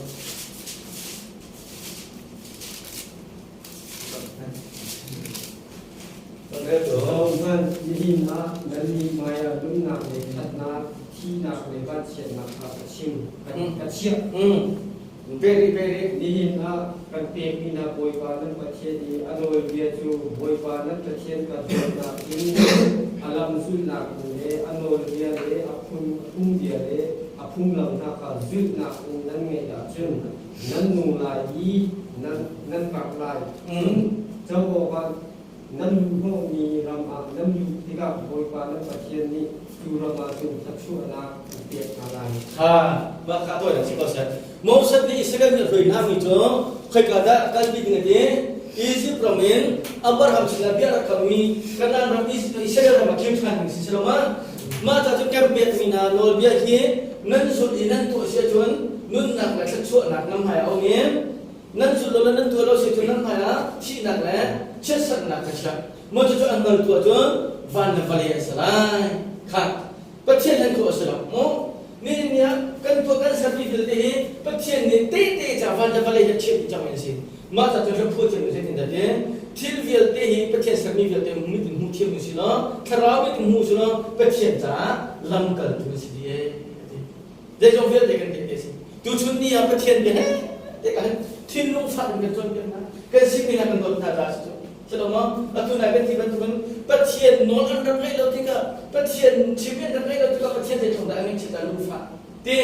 Zohhmanh, nihin ah nannih hmaiah nunnak le ṭhatnak, thihnak le vanchiatnak kha ka chim, ka chiah. Very very. Nihin ah kan pekmi hna Bawipa nan Pathian i a nawlbia cu Bawipa nan Pathian ka dawtnak in a lam zulhnak in le a nawlbia le a phung a phungbia le a phunglam hna kha zulhnak in nan ngeih ahcun nan nung lai i nan nan karh lai. Cun co awkah nan luhhnawhmi ram ah nan luh tikah Bawipa nan Pathian nih cu ram ah cun thluachuahnak an pek hna lai. Kha mah kha tawinak si ko seh. Moses nih Israel mi a hruai hna mi cu khoika dah kalpi ding a ti? Egypt ram in Abraham sinah bia rak kammi Kanaan ram Israel ram ah kir ṭhan ding si si lo ma? Mah ca cu kan pekmi hna nawlbia hi nan zulh i nan tuah si ahcun nunnak le thluachuahnak nan hmai a um i nan zulh lo le nan tuah lo si ahcun nan hmai ah thihnak le chiatserhnak ka chiah. Maw cucu an nawl tuah cun van le vawlei an si lai. Kha Pathian nan tuah a si lo maw? Nihin ni ah kan tuah kan sermi vialte hi Pathian nih tehte ca van le vawlei hi a chiah dih cang mi an si. Mah ca cu hlaphu thiam zeitin dah ti? Thil vialte hi Pathian sermi vialte mit in hmu thiam si law thlarau mit in hmu si law Pathian caah lamkaltu na si dih ee ti. Zeizong vialte kan tehte si. Tuchun ni ah Pathian bia he te ka hin thinlung fak in kan cawnpiak hna. Kan simi hna kan dawt hna caah si cu. Silo atu nai kan ti bantukin Pathian nawl an rak ngaih lo tikah Pathian chim an rak ngaih lo tikah Pathian zeitluk dah a ngaihchiat ah lungfah ti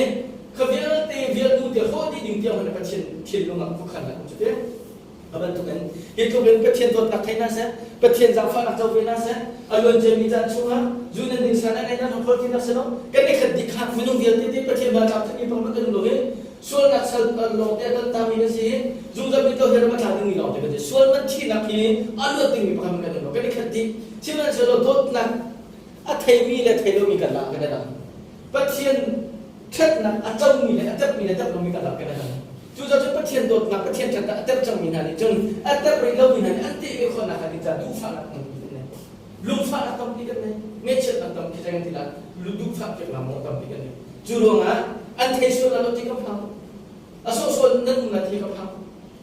kha vialte vial nu te hawh dih ding tiang hmanh Pathian thinlung ah khuakhan um cu te a bantukin hi tluk in Pathian dawtnak thei hna seh Pathian zaangfahnak co ve hna seh a luan ciami caan chungah zu nan ding san an ei nan hol ti nak silo kan i khat dih kha minung vialte te Pathian ba tlak thimi pang kan um lo hi sualnak sal lawng te a kan tami na si zungzal mi to hian a tla dingmi lawng te kan si sual man thihnak hi a luat dingmi pakhat kan um lo kan i khat dih sihmanhsehlaw dawtnak a theimi le thei lomi kan lak kan i dang Pathian ṭhatnak a comi le a tepmi le tep lomi kan lak kan i dang cucaah cun Pathian dawtnak Pathian ṭhatnak a tep cangmi hna nih cun a tep rih lomi hna nih an teh ve khawhnak kan ca duhfahnak tampi kan nei lungfahnak tampi kan nei ngaihchiatnak tampi kan ti la duhfah piaknak maw tampi kan nei Cu ruangah an thei sual lai lo ti ka phang. A sawhsawh nan um lai ti ka phang.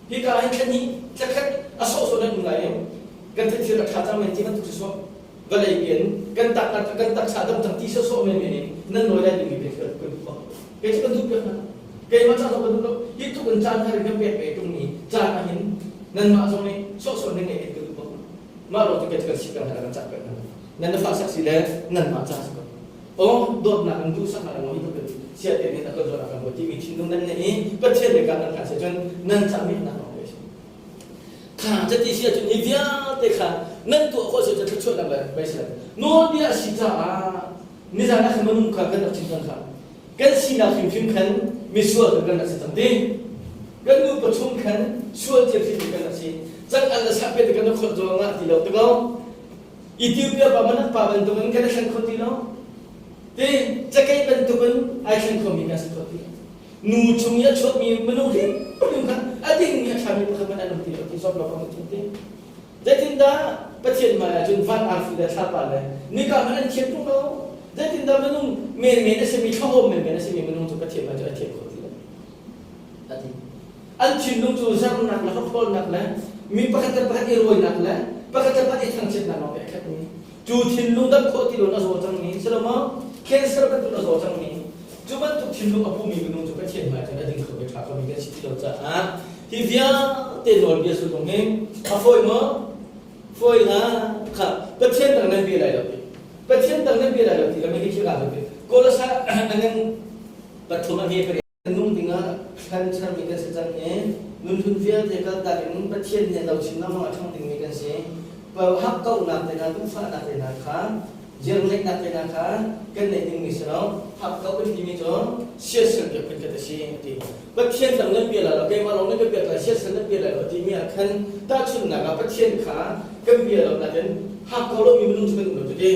Hika hin thla hnih, thla khat a sawhsawh nan um lai i kan thil a ṭha cang men ti bantuk sawsawh vawlei in kan tak kan taksa dam cang ti sawsawh men men in nan nawi lai dingmi kan kan duh bak. Kei cu kan duh piak hna. Keimah ca zong kan duh lo. Hi tluk in caan har in kan pek ve ṭung mi caan ah hin nanmah zong nih sawhsawh nan ngeih kan duh bak. Mah lo cu kei cu kan si peng hna kan cah peng hna. Nan na fa sak si le nanmah ca si ko. Aw dawtnak in duhsaknak in hi kan siate nih a kan zuan a kan buai timi thinlung nan neih i Pathian nih kan nan hlan si cun nan cahmihnak lawng te a si. Kha cati si ahcun hi vialte kha nan tuah khawh si cun thluachuahnak le beisei nawlbia a si caah nizan ah khan minung kha kan rak chim cang kha kan sinak hrimhrim khan misual kan rak si cang ti kan nu pathum khan sual cia hrimhrim kan rak si cang an le sah pe te kan rak khawt zong ah ti lo te ko Ethiopia pa manak pa bantukin kan i thleng kho ti lo. Ti cakei bantukin ai thleng khomi kan si kho ti lo. Nu chung i a chuakmi minung hrimhrim kha a dingmi a ṭhami pakhat hmanh an um ti lo ti sawm lo kan chung ti. Zeitindah Pathian hmai ah cun van arfi le thlapa le nika hmanh an thiam ṭung lo. Zeitindah minung menmen a simi thlahawm menmen a simi minung cu Pathian hmai cu a thiam kho ti lo. A ti. An thinlung cu zernak le hrokhrawlnak le mi pakhat le pakhat i rawinak le pakhat le pakhat i thangchiatnak lawng a khatmi cu thinlung dam khawh ti lo a zaw cangmi si lo maw cancer bantuk a zaw cangmi cu bantuk thinlung a pumi minung cu Pathian hmai cun a ding kho ve ṭha khomi kan si ti lo caah hi vialte nawlbia sullam hi a fawi maw fawi hlah kha Pathian dang nan bia lai lo ti Pathian dang nan bia lai lo ti ka mi hi thil ti Kolosa angan pathum a nge Nung dingah thlan sermi kan si cang i nunhlun vialte kaltak in Pathian nih lo chin lengmang a ṭhang dingmi kan si. Hakkauhnak te hna, duhfahnak te hna kha, ziarngeihnak te hna kha kan neih dingmi si lo. Hakkauh kan timi cu siasal biak phun khat a si a ti. Pathian dang nan bia lai lo, keimah lawng nan ka biak lai, siasal nan bia lai lo timi ah khan tahchunhnak ah Pathian kha kan bia lo nakin hakkau lomi minung cu kan um lo cu ti.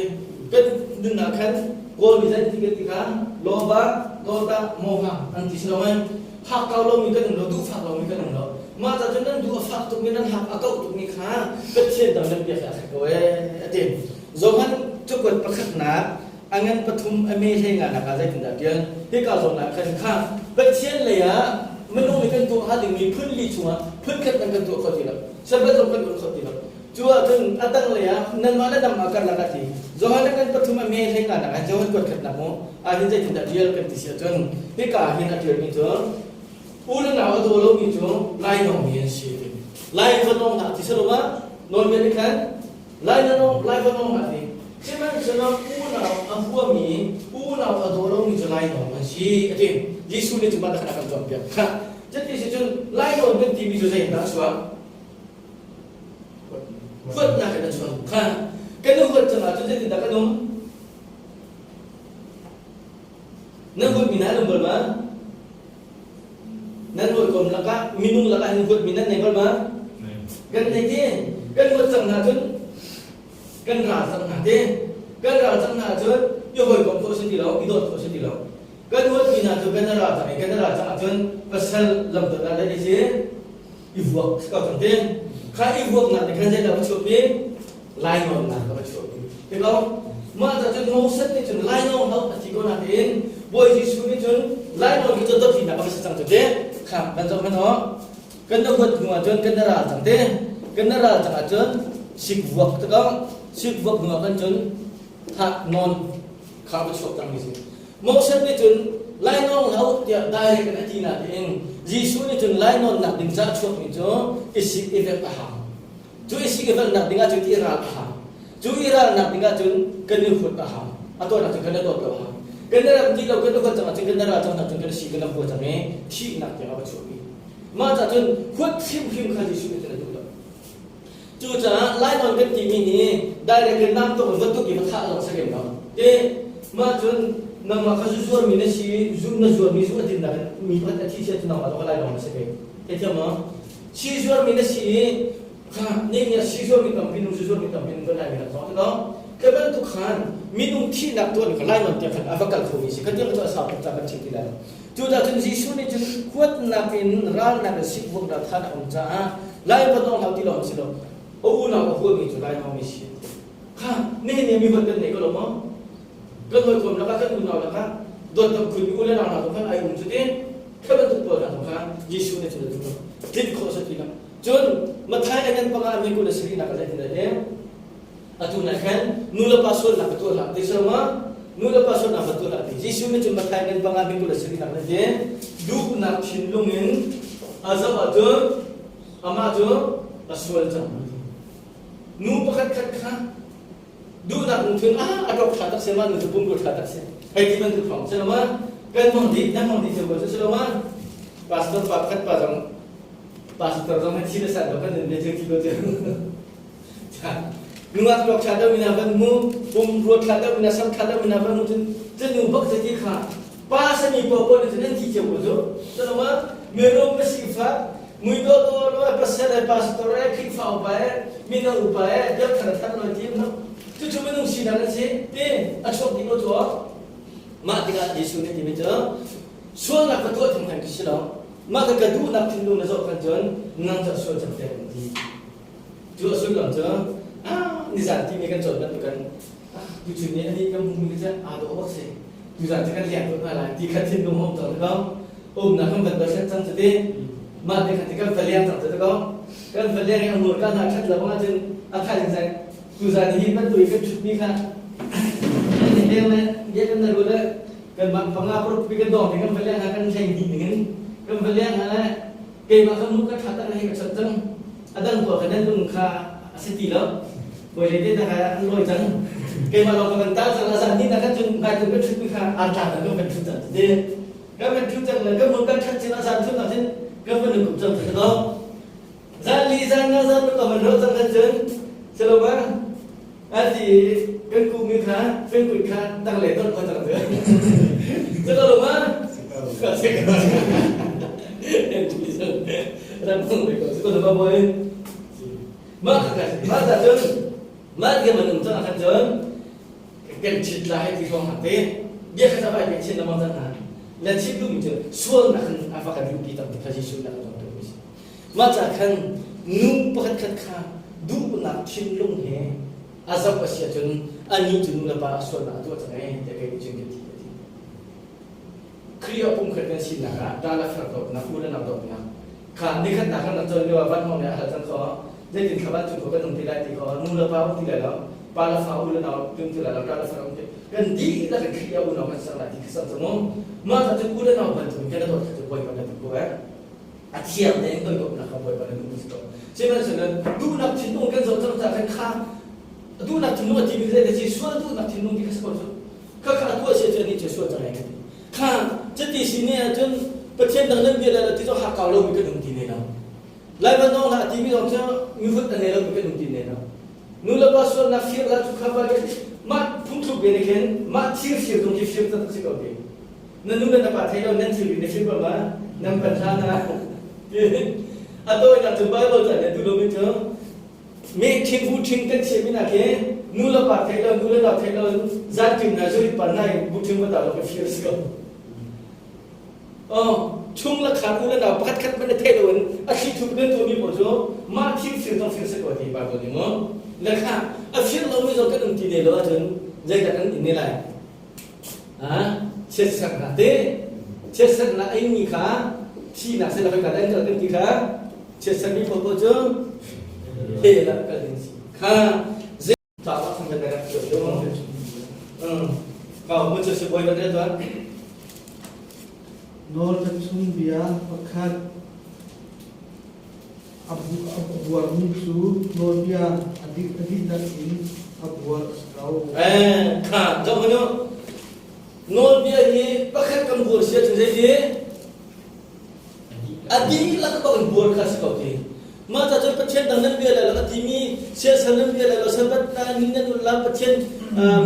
Kan nunnak khan Kawl nih zei ti kan ti kha loba, dawta, moha an ti si lo mei? Hakkau lomi kan um lo, duhfak lomi kan um lo. Mah ca cun nan duh a fak tukmi, nan hak a kauh tukmi kha Pathian dang nan biak a khat ko ee a ti. Johan cakuat pakhatnak a ngan pathum a me hlei nga nak ah zeitindah ṭial? Hika zawn ah khan kha Pathian lei ah minung nih kan tuah hnga dingmi phun li chungah phun khat man kan tuah kho ti lo. Sabbath zong kan ulh kho ti lo. Cu ahcun a tanglei ah nanmah le nangmah karlak ah ti Johan kan pathum a me hlei nga nak ah Johan kuat khatnak mu ah hin zeitindah ṭial kan ti si ahcun hika ah hin a ṭialmi cu. U le nau a daw lomi cu lainawngmi an si ti. Lai va nawng hlah ti si lo ma? Nawlbia nih khan lai na nawng, lai va nawng hlah ti. Sihmanhsehlaw unau a huami, unau a daw lomi cu lainawng an si a ti. Jesuh nih cu mah khan a kan cawnpiak. Khah, cuti si cun lainawn kan timi cu zeidah a chuak? Huatnak in a chuak. Khah, kan i huat cang ahcun zeitindah kan um? Nan huatmi hna an um bal ma? Nan hawikom lakah minung lakah hin huatmi nan nei bal ma? Kan nei ti. Kan huat cang hna cun kan ral cang hna ti. Kan ral cang hna cun i hawikom khawh si ti lo, i dawt khawh si ti lo. Kan huatmi hna cu kan ral cang i kan ral cang ahcun pasal lamton ah le i si i vuak ko cang ti. Kha i vuaknak nih khan zeidah va chuahpi? Lainawnnak a va chuahpi. Ti ko? Mah ca cun Moses nih cun lainawng hau a ti ko nain Bawi Jesuh nih cun lainawn hi cu dotlinak a va si cang cu te. Kha kan zoh hmanh aw. Kan na huat hnu ahcun kan na ral cang te. Kan na ral cang ahcun sikvuak te ko. Sikvuak hnu ah kan cun thah nawn kha va chuak cang mi si. Moses nih cun lainawng hau tiah direct in a ti nain Jesuh nih cun lainawnnak ding ca chuakmi cu i sik i vek a hau. Cu i sik i velhnak ding ahcun i ral a hau. Cu i ralnak ding ahcun kan i huat a hau. A tuahnak cun kan i dawt lo a hau. Kan i ram ti lo kan i huat cang ahcun kan i ral cang cun kan i si kan i hua cang i thihnak tiang a va chuahpi. Mah cah cun huat hrimhrim kha Jesuh nih cun a duh lo. Cucaah lainawn kan timi hi direct in nam tuk in va tuk i va thah zong si lem lo. Te mah cun nangmah kha zu zuarmi na si, zu na zuarmi zu a dinnak in mi pakhat a thi sia cu nangmah zong lainawng na si ve. Theithiam maw? Si zuarmi na si i kha nih nih si zuarmi tampi nu si zuarmi tampi nu kan laimi nak zong ti lo. Ka bantuk khan minung thihnak tuan ka lainawn tiang khan a va kal khomi si. Kha tiang cu a sau tuk ca kan chim ti lai lo. Cucaah cun Jesuh nih cun huatnak in ralnak in sikvuaknak than a um caah lai va dong hau ti lawng si lo. A unau a huami cu lainawng mi si. Kha nihin ni mi huat kan nei ko lo maw? Kan hawikom lakah kan unau lakah dawt tam khun mi u le nau hna zong khan ai um cu ti. Kha bantuk pawl hna zong kha Jesuh nih cun a duh lo. Tlinh khawh si ti lo. Cun Matthai a ngan panga mi kul a si rihnak a zeitin dah ti? Atu na khan nu le pa sualnak ka tuah hlah ti ma nu le pa sualnak ka tuah hlah ti Jesuh nih cun Matthai ngan panga mi kul a si rihnak na ti duhnak thinlung in a zoh ahcun amah cu a sual cang nu pakhat khat kha duhnak lungthin ah a ṭok ṭha tak si ma nu cu pumrua ṭha tak si hei ti bantuk thawng si lo ma kan hmang dih nan hmang dih cio ko cu si lo ma pastor pa pakhat pa zong pastor zong hi thi le san lo kan nun ve cio ti ko cu Nungak tuak ṭha deuh mina van hmu, pum ruat ṭha deuh mina, sam ṭha deuh mina van hmu cun cun nu bak zati kha pa sami paoh paoh nih cun an thi cio ko cu. Culoah mirum sifak mui dawdawh lo pasal le pastor e Khrihfa upa e mino upa e biakthar thar lo ti no. Cucu minung sinak an si ti a chuak dih ko cu. Mah tikah Jesuh nih timi cu sualnak ka tuah theng khi si lo. Mah ka ka duhnak thinlung na zoh khan cun nang cu a sual cang tiah kan ti. Cu a sullam cu nizan timi kan cawn bantuk kan tuchun ni ani kan hmuhmi cu aa dawh bak si. Tuzan cu kan liak tuk hna lai ti kha thinlung hom cang ko. Umnak kan van dothlet cang cu ti. Mah te kha ti kan va liang cang cu ti ko. Kan va liang i a hmurka hna ṭhat lo bang ahcun a thaizing zai tuzan hi bantuk i kan ṭhutmi kha kan i leng le bia kan na le kan mah panga paruk pi kan dawng kan va liang hna kan hlei dih ning in kan va liang hna le keimah ka mu ka ṭha tak hei ka chawnh cang a dang tuah kha nan lung kha a si ti lo bawi le te kha an lawi cang keimah lawng ka van tal cang a zan ni na khan cun ngai cun kan ṭhut mi kha ar tla kan kan ṭhut cang ti kan van ṭhut cang le kan mun kan ṭhat cin a zan thun ah cun kan van kum cang ti ko zan li zan nga zan ka van ro cang khan cun selo ma ati kan ku mi kha kan kut kha tang le ton ko cang tu selo lo ma Mah ta cun mah ti man um cang khan cun kan chit lai ti hrawng hna te bia kha vai kan chin lamang cang hna na chit duhmi cu sualnak khan a va kan luhpi tam ti kha Jesuh na kan cawnpiak mi si mah ca khan nu pakhat khat kha duhnak thinlung he a zoh a si ahcun anih cu nu le pa sualnak a tuah cang ee tiah kei nih cun ka ti ka ti Khrih ah pumkhat kan sinak ah ṭa le far dawtnak, u le nau dawtnak kha nikhatnak kan rak cawn lio ah vanhawng nih a hal cang kho zeitin thla vancung ko kan um ti lai ti kho nu le pa um ti lai lo pa le fa u le nau um ti lai lo ṭa le far um ti kan dihlak in Khrih ah unau kan ser lai ti kha sam cu mu mah cun u le nau bantuk in kan i dawt kha cu bawipa kan ti ko eh. A thiang tein toidornak kha Bawipa nih duhmi si ko. Sihmanhsehlaw duhnak thinlung kan zoh cang caah khan kha duhnak thinlung a timi zei si sual duhnak thinlung ti kha si ko cu. Kha kha a tuah si ahcun anih cu sual cang ai kan ti. Kha cuti si ne ahcun Pathian dang nan bia lai lo ti cu hakkau lomi kan um ti ne lo. Lai van dong hlah timi zong cu mihut a nei lomi kan um ti ne lo. Nu le pa sualnak fir lah cu kha pa mah phungthluk bia nih khin mah thir fir zong khi fir tak si ko ti. Na nu le na pa thei lo nan thilri na fir ma nan pan hlan ah a tawinak cu Bible ca nih duh lomi cu me ṭhing bu ṭhing kan chiahmi nak hi nu le pa thei lo nu le nau thei lo zanṭim na zurit pan nai bu ṭhing va ta lo ka fir si ko. Oh, chung le khan u le nau pakhat khat hmanh na theih loin a thli thup nan tuahmi paoh cu mah thil fir zong fir si ko ti Bible nih maw le kha a fir lomi zong kan um ti ne lo ahcun zeidah kan in ne lai ha chiatsernak te chiatsernak a ingmi kha thihnak se la kan kan kal kan ti kha chiatsermi paoh paoh cu he la kal ding si kha Caah kan kan rak cio cio. Kau mu cu si bawi kan tuan. Nawl kan chung bia pakhat a buarmi cu nawlbia a dihlak in a buar a si ko. Eh, kha zoh hmanh u. Nawlbia hi pakhat kan buar si ahcun zeiti? A dihlak bak in buar kha si ko ti. Mah ca cun Pathian dang nan bia lai lo a timi siasal nan bia lai lo Sabbath na ni nan ulh la Pathian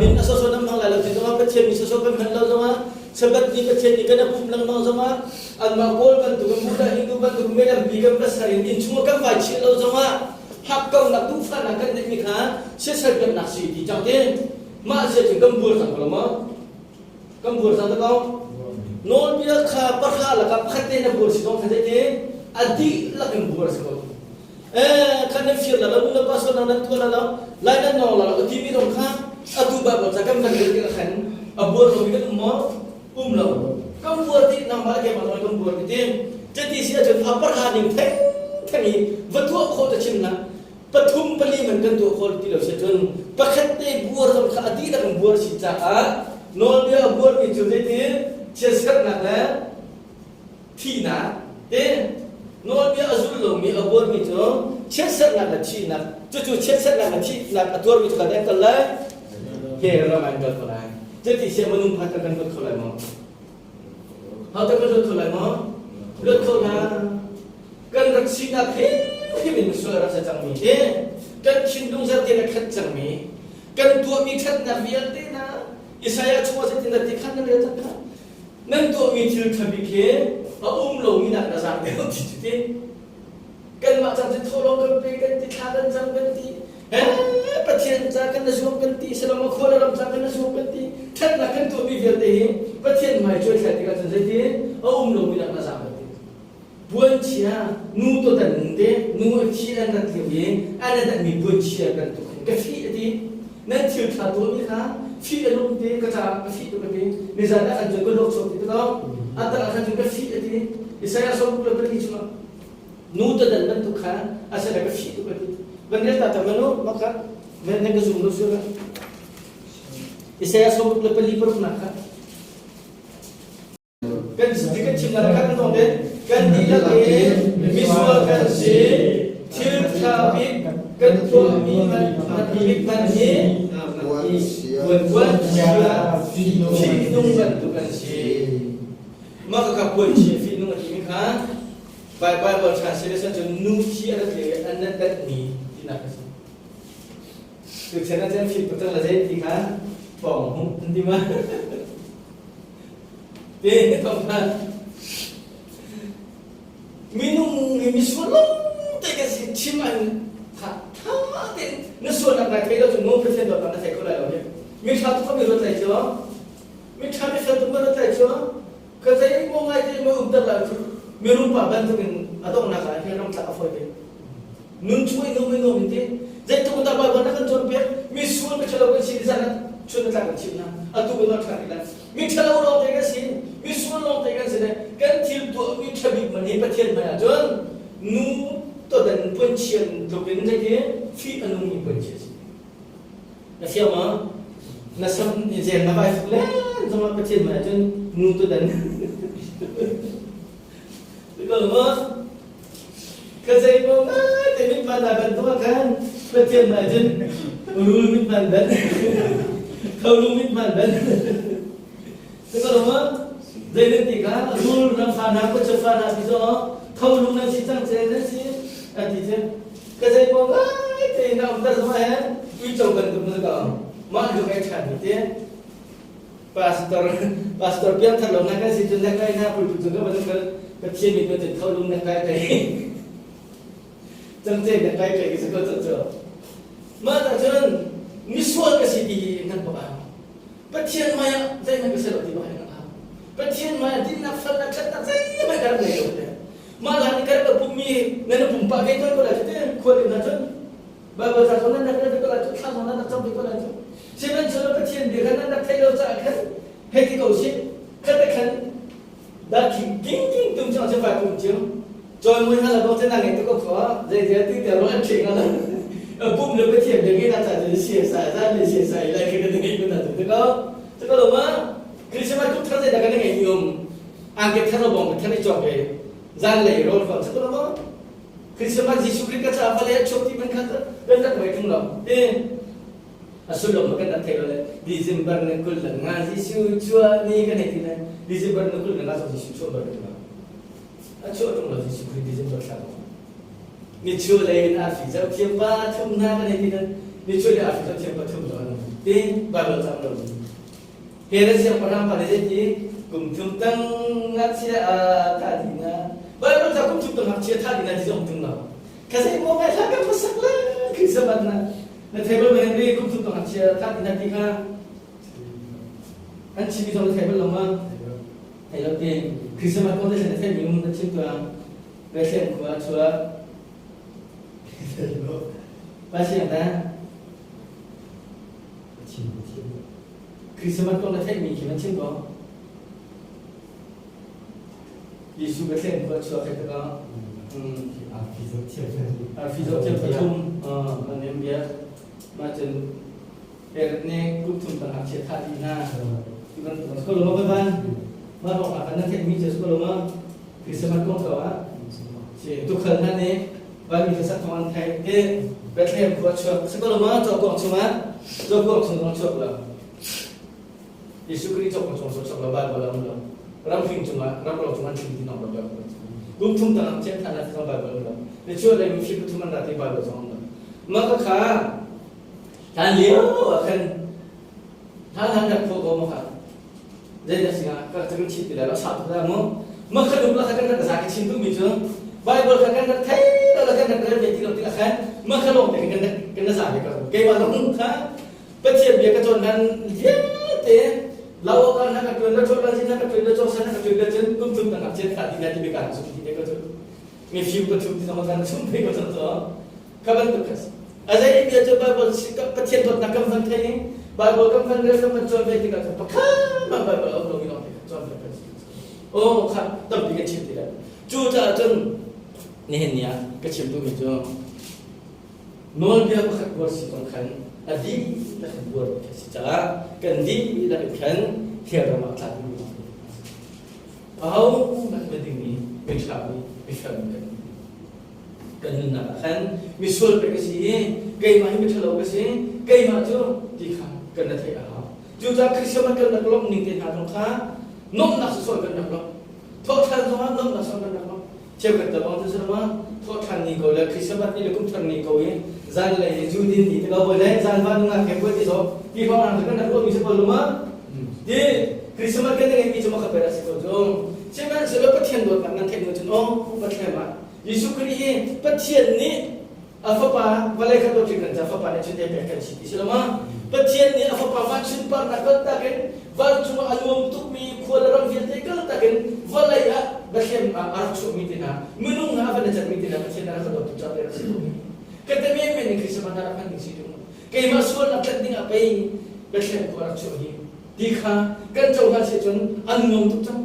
min a sawsawh nan hmang lai lo ti zongah Pathian mi sawsawh kan hman lo zongah Sabbath ni Pathian ni kan a pumh lengmang zongah anmah Kawl bantuk in Buddha Hindu bantuk melampi kan va ser in innchung ah kan vai chih lo zongah hakkaunak duhfahnak kan neihmi kha siasal biaknak si ti cang tin mah sia cun kan buar cang ko lo maw? Kan buar cang ko. Nawlbia kha pahra lakah pakhat te na buar si zong kha zeitin a dihlak in buar si ko. Eh, khan nan fir la lo, nu le pa sualnak nan tuah la lo, lai nan nawng la lo, timi zong kha atu Bible ca kan van rel tikah khan a buar lomi kan um maw? Um lo. Kan buar ti nangmah le keimah zong kan buar ti tin. Cuti si ahcun a pahra ning theng theng i va tuah khawh ta chim nak pathum pali man kan tuah khawh ti lo si cun pakhat te buar zong kha a dihlak in buar si caah nawlbia a buarmi cu zeitin chiatserhnak le thihnak te nawlbia a zul lomi a buarmi cu chiatserhnak le thihnak cucu chiatserhnak le thihnak a tuarmi cu kan kal lai he ram an kal ko lai cuti sia minung phat kan lut kho lai maw Hau te kan lut kho lai maw lut kho lai kan rak sinak hrimhrim in sual a rak si cangmi hi kan thinlung zerte na khat cangmi kan tuahmi ṭhatnak vialte na Isaiah chungah zeitin dah ti khan nan rel cang kha nan tuahmi thil ṭha bik hi a um lomi nak na zaang deuh ti cu ti kanmah cang cu thawhlawm kan pe kan ti thla kan cam kan ti he Pathian ca kan na zuam kan ti salom a khual ram ca kan na zuam kan ti ṭhatnak kan tuahmi vialte hi Pathian hmai cuai thlai tikah cun zeitin a um lomi nak na zaang deuh ti Puanchia nu todan te nu a thi an rat lio i an a datmi puanchia bantuk hin ka fih a ti. Nan thil ṭha tuahmi kha fih a lung te ka caah ka fih tuk a ti. Nizan ah khan cun ka luak chuak ti ko. A tak ah khan cun ka fih a ti. Isaiah 64 chungah nu todan bantuk kha a si ka fih tuk a ti. Van rel ta ta manu maka nan ka zum lo sura. Isaiah 64 paruknak kha Kan kan chimnak kha kan tong kan dihlak in misual kan si thil ṭha bik kan tuahmi bik hmanh hi puan chia fihnung bantuk an si. Mah ka puan chia fihnung a timi kha Bible translation cun nu thi a rat le an nan datmi tinak a si. Tuchan ah cun fim tuk la zei ti kha pawng hmuh an ti ma. Te thong kha minung hi misual lawng te kan si chim an tha tha tein na sualnak nai thei lo cu no Pathian dawtnak na thei kho lai lo hi mi tha tuk mi ruat lai cu mi tha mi fel tuk ma ruat lai cu ka zei mo ngai te mo um ter lai cu mirum pa bantuk in a donghnak ah hin ram tlak a fawi te Nun chung i nuam in nuam in ti. Zeitluk in dah Baibal na kan cawnpiak? Mi sual mi ṭhalo kan si ti zan ah chun a tlak kan chimh hna. Atu kan ṭhan rih lai. Mi ṭhalo lawngte kan si, mi sual lawngte kan si le kan thil tuahmi ṭha bik man hi Pathian hmai ahcun nu todan puanchian tluk in zeiti fih a nungmi puanchia si. Na fiang maw? Na sam zel na vai fuk len zongah Pathian hmai ahcun nu todan. Ti ko maw? Ka zei mo ngai te mit man na bantuk ah khan Pathian mah cun rul mit man ban tholung mit man ban Te ko lo ma zei nan ti kha rul ram fa na ko fa na ti zo tholung nan si cang che nan si an ti che ka zei mo ngai te na um tar zama hen uico bantuk na ka mah lu kai than ni te Pastor pastor piangthar lo na kan si cun na kai na pulpit cung ka van kal Pathian mi kan tho lung na kai kai cangce na kai kai ka ko cu mah ta cun misual ka si ti hi nan bak ah Pathian maya zeihmanh ka si lo ti bak hin ah Pathian maya dinnak felnak ṭhatnak zeihmanh ka rak ngei lo te mah la ni ka rak pummi nan pumpak ke tuan ko la te khual in na cun Baibal ca zong nan rak rel ko lai cu, thla zong nan rak cam ve ko lai cu. Sihmanhsehlaw Pathian bia kha nan rak theih lo caah khan hei ti ko sih, khat te khan dah king king king tum cu an fai kum cio. Cawi mui hna la bang na ngei tuk ko kho zei zei ti te ro an ṭhing ala. Pum le Pathian bia nge na ca cu sia sai zan le sia sai lai kha kan ngei kun na cu te ko. Te ko lo ma Christmas kum thar zei dah kan ngei ni um. Angke thar lo bong thar i cawk ve. Zan lei rol fon se ko lo ma Christmas Jesuh Khrih ka caah vale a chuak ti man kha kan rak ngei tung lo. Ti a sullam kan rak thei lo le December ni 25 Jesuh chuah ni kan hei ti le December ni 25 zong Jesuh chuah bal lo. A chuah tung lo Jesuh Khrih December thla ko. Ni chu lei in arfi zoh thiam pa thum hna kan hei ti le ni chu lei arfi zoh thiam pa thum lo an ti Bible cam lo. Herod siangpahrang pa nih zeiti kum thum tang ngakchia a thah dih na Bible ca kum thum tang ngakchia thah dih na ti zong tung lo ka zei mo ngai hla kan masak le Christmas na na thei bal ma Henry kum thum tang ngakchia thah dih na ti kha an chim mi zong na thei bal lo ma thei lo te Christmas kong te na thei mi na chim tuah Bethlehem khua chuak Pa siang ta Christmas kong na theihmi khi van chim ko. Jesuh Bethlehem khua chuak he taka. Arfi zoh thiam pathum an nem biak. Mah cun Herod nih kum thum tang ngakchia thah dih hna. Ti bantuk an ko lo ma van. Mah hrawng ah kan na theihmi cu ko lo ma. Christmas kong ko ah. Si tukhal hna nih vanmi hlasak thawng an theih ti Bethlehem khua chuak si ko lo ma cawkuang chungah cawkuang chung zong chuak lo. Jesuh Khrih cawkuang chung zong chuak lo Bible ah um lo. Ramhring cungah ramro cung an thim ti nong lo Bible. Kum thum tang chian than zong Bible um lo. Ni chuah le mifim pathum an ra ti Bible zong um lo. Mah ka kha hlan lio ah khan hlan han rak phuah ko ma kha zeidah singa ka kan chim ti lai lo sa tuk mu ma kha dum la kha kan rak za ka chim duhmi cu Bible kha kan rak thei lo la kan rak rel ve ti lo ti khan ma kha lawng te kan rak kan za ve ko keimah zong kha Pathian bia ka cawn nan vialte lau ka na ka tuan la chol la na ka tuan la chol sa na ka tuan la cun kum thum tangah chen tha ti na ti be ka sum ti te ko cu mi fim ka thum ti zong kan sum pe ko cun to Kha bantuk kha si. A zei bia cu Bible Pathian dawtnak kan van thei i Bible kan van rel kan van cawn ve tikah cun pakhat mah Bible a um lomi lawng te kha cawn ve kan si. Oh kha tampi kan chim ti lai. Cu caah cun nihin ni ah ka chim duhmi cu nawlbia pakhat buar si kong khan a dihlak in buar kha si caah kan dihlak in khan hell ram ah tla dingmi aho hmanh miding mi ṭha mi mifel mi kan kan nunnak ah khan misual pek ka si i keimah hi miṭhalo ka si keimah cu ti kha kan na theih a hau cucaah Christmas kan rak lawmh ning te hna zong kha nuamhnak sawsawh kan rak lawmh thawhṭhan zong ah nuamhnak sawh kan rak lawmh cheukhat ta bang cu sirma thawhṭhan ni ko le Christmas ni le kum thar ni ko i zanlei zu din ni te ko le zan va nungak he puai ti so ti hrawng hang kan rak ruahmi si ko luma ti Christmas kan ngeihmi cu ma kha pera si ko cu sihmanhsehlaw Pathian dawtnak nan theih hnu cun aw Pathian ah Jesuh Khrih hi Pathian nih a fapa vawlei kha dawt kan ca fapa nih cun pek kan si ti si lo ma Pathian nih a fapa van sunparnak kaltak in vancung ah a nuam tukmi khua le ram vialte kaltak in vawlei ah Bethlehem ah a rak chuahmi te hna minung hna a van a canmi te hna Pathian a rak dawt tuk caah rak si ko ka te men men in Christmas na rak hman ding si tung keimah sualnak tlanh ding ah pei Bethlehem khua rak chuah hi ti kha kan cohlan si cun an nuam tuk cang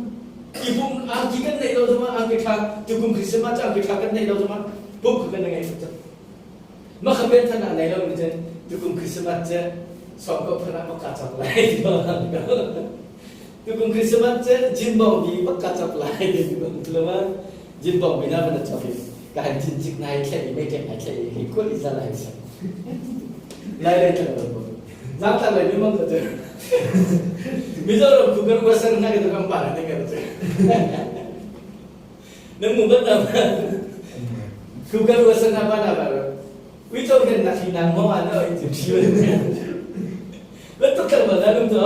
i pum angki kan neih lo zongah angki ṭha tukum Christmas cu angki ṭha kan neih lo zongah pum kha kan ngei tuk cang mah kha pen than ah nei lo mi cun tukum Christmas cu sawm ko phan ah bak ka cak lai tukum Christmas cu jin bong bi bak ka cak lai ti lo ma jin bong bi na van cak i Ka han cin cik nai thlei mei ṭek nai thlei hi kul i zal ai sa. Lai lai tlang lo ko. Zang tlang lai mi mang ka tu. Mizoram ku kan wasan na ka kan pa na ka tu. Na mu ban na ku kan wasan na pa na ba. Ui cho khen na khi nang mo an oi tu thi. Bantuk kan ba na lung to.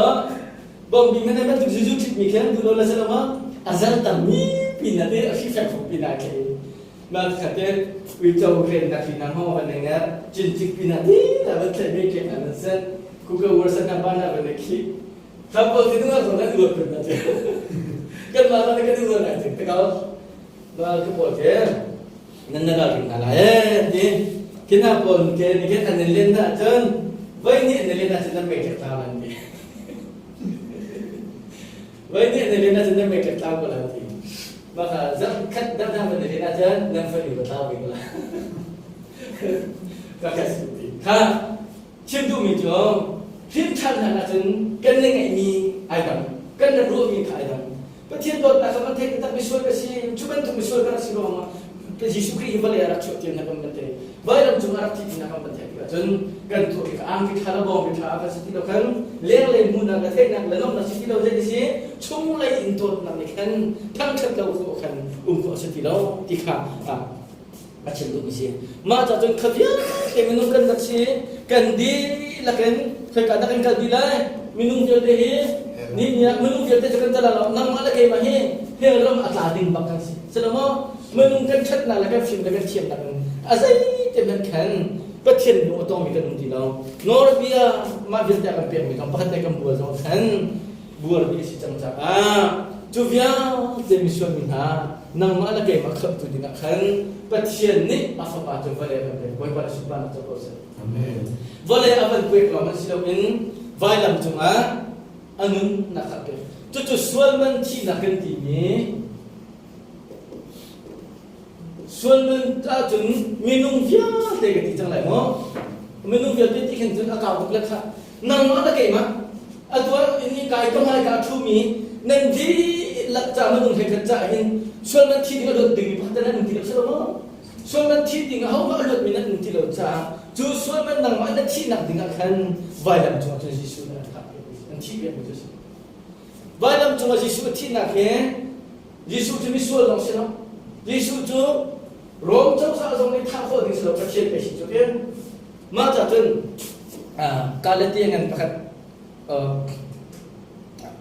Bom bi man bantuk zuzu thit mi khen du lo la sa ma azal tam mi pi na te a fi fek pi na ke. Ma khate ui cho khen na khi nang mo ban na chin chik pi na ti na ban thlai mi ke an sen ku ka wasan na pa na ban khi. Thapol ti nunga zong nan uar kun na ti. Kan mah zong kan uar na ti. Takal ma ka pawl ke nan na ral ring hna lai eh ti. Kina pawl ke ni ke an len na cun voi ni an len na cun nan mei tek tlau lan ti. Voi ni an len na cun nan mei tek tlau ko lan ti. Maka zam khat dam dam an len na cun nan fanu ka tlau ve ko la. Ka ka ti. Kha Chim duhmi cu hrimṭhan hlan ahcun kan le ngeihmi ai dang, kan le ruahmi kha ai dang. Pathian dawtnak kha kan theih taktak misual ka si, cu bantuk misual ka rak si ruangah Jesuh Khrih hi vawlei ah rak chuah tiang na kan van thei. Vailam cung ah rak thi ti na kan van theih tikah cun kan tuah i ka angki ṭha le bawngki ṭha kan si ti lo khan lenglei hmuhnak le theihnak le nomnak si ti lo zei ti si chunglei in dawtnak nih khan thangṭhat lo khawh khan um khawh a si ti lo ti kha a chim duhmi si. Mah ca cun kha vialte minung kan rak si, kan dihlak in khoika dah kan kal dih lai? Minung vialte hi ni ni ah minung vialte cu kan tala lo. Nangmah le keimah hi hell ram a tla ding bak kan si. Si lo maw? Minung kan ṭhatnak le kan fim le kan thiamnak in a zei te hmanh khan Pathian lung a tawngmi kan um ti lo. Nawlbia mah vialte a kan pekmi zong pakhat le kan bual zong khan buarmi a si cang caah cu vialte misual mi hna nangmah le keimah khamhtu dingah khan Pathian nih a fapa cu vawlei a van pek Bawipa le sunparnak co ko seh. Amen. Vawlei a van pek lawng si loin vailam cungah a nunnak a pek. Cucu sual man thihnak kan timi Sual man ahcun minung vialte ka ti cang lai maw? Minung vialte ti khin cun a kau tuk le kha. Nangmah na keimah atu ah in kai ka hmai ka ṭhumi nan dihlak ca minung he khat ca hin sual man thi ding a luat dingmi pakhat nan um ti lo si lo maw? Sual man thi ding ahohmah a luatmi nan um ti lo caah cu sual man nangmah na thihnak ding ah khan vailam cungah cun Jesuh nih an thah an thih piakmi cu a si. Vailam cungah Jesuh a thihnak hi Jesuh cu misual zong si lo. Jesuh cu Rom cozah zong nih thah khawh ding si lo Pathian pei si cu in. Mah ca cun Galatian ngan pakhat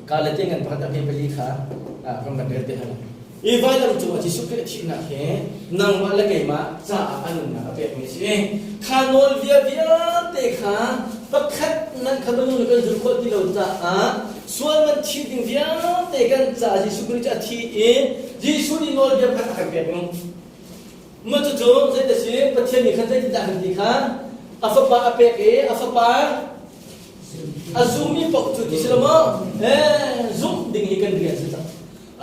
Galatian ngan pakhat a hme pali kha kan van rel te hna. I vailam cungah Jesuh Khrih a thihnak hi nangmah le keimah caah a nunnak a pekmi a si. Kha nawlbia vialte kha pakhat nan kha minung nih kan zulh khawh ti lo caah sual man thi ding vialte kan caah Jesuh Khrih cu a thi i Jesuh nih nawlbia pakhat a kan pek nung. Mah cucu zeidah si Pathian nih khan zeitindah a kan ti kha a fapa a pek i a fapa a zummi paoh cu ti si lo maw? Eh, zumh ding hi kan rian si cang.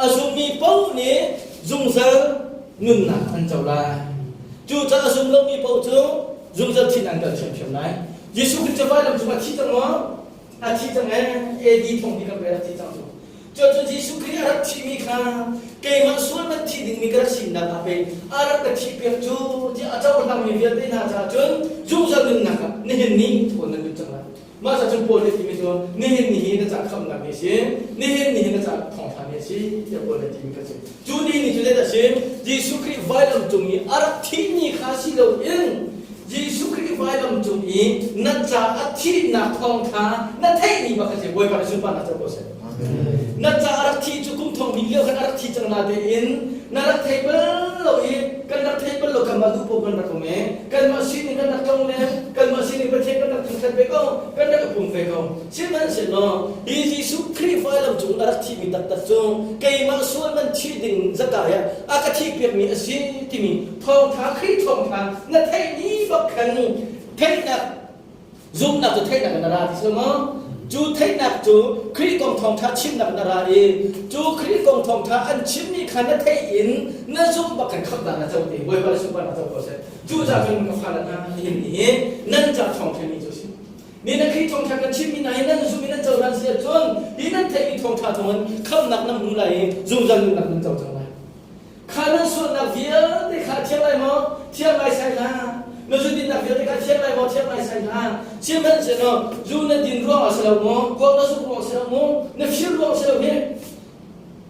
A zummi paoh nih zungzal nunnak an co lai. Cucaah a zum lomi paoh cu zungzal thin an kal ṭhiamṭhiam lai. Jesuh Khrih cu vailam cungah a thi cang maw? A thi cang ee. AD thong hnih kan rel a thi cang cu. Cucu Jesuh Khrih a rak thihmi kha keimah sual man thi dingmi ka rak sinak ah pei a rak ka thihpiak cu tiah a cohlangmi vialte hna caah cun zungzal nunnak ah nihin ni thawn nan lut cang lai. Mah ca cun Paul nih timi cu nihin ni hi na ca khamhnak ni a si, nihin ni hi na ca thawngṭha ni a si tiah Paul nih timi kha a si. Cu ni ni cu zeidah a si? Jesuh Khrih vailam cung i a rak thihmi kha si loin Jesuh Khrih vailam cung i na ca a thihnak thawngṭha na theihmi bak a si. Bawipa nih sunparnak co ko seh. Na ca a rak thih cu kum thong hnih lio khan a rak thi cang natein na rak thei bal lo i kan rak thei bal lo kanmah duh paoh kan rak um i kanmah sining kan rak tlong le kanmah sining Pathian kan rak thangṭhat ve ko kan rak i pum ve ko sihmanhsehlaw hi Jesuh Khrih vailam cung a rak thihmi taktak cu keimah sual man thih ding zakai ah a ka thihpiakmi a si timi thawngṭha Khrih thawngṭha na theihmi bak khan theihnak Zumhnak cu theihnak in a ra ti si lo maw? Cu theihnak cu Khrih kong thawngṭha chimnak in a ra i cu Khrih kong thawngṭha an chimmi kha na theih in na zumh bak khan khamhnak na co ti. Bawipa le sunparnak co ko seh. Cucaah cun ka fale hna nihin ni hi nan ca thawngṭha ni cu a si. Ni na Khrih thawngṭha kan chimmi hna hi nan zumh i nan cohlan si ahcun hi nan theihmi thawngṭha thawngin khamhnak nan hmu lai i zungzal nunnak nan co cang lai. Kha nan sualnak vialte kha. kha thiang lai maw? Thiang lai sai hlah. Na zu dinnak vialte kha thiang lai maw? Thiang lai sai hlah. Sihmanhsehlaw zu na din ruangah si lo maw? Kuak na zuk ruangah si lo maw? Na fir ruangah si lo hi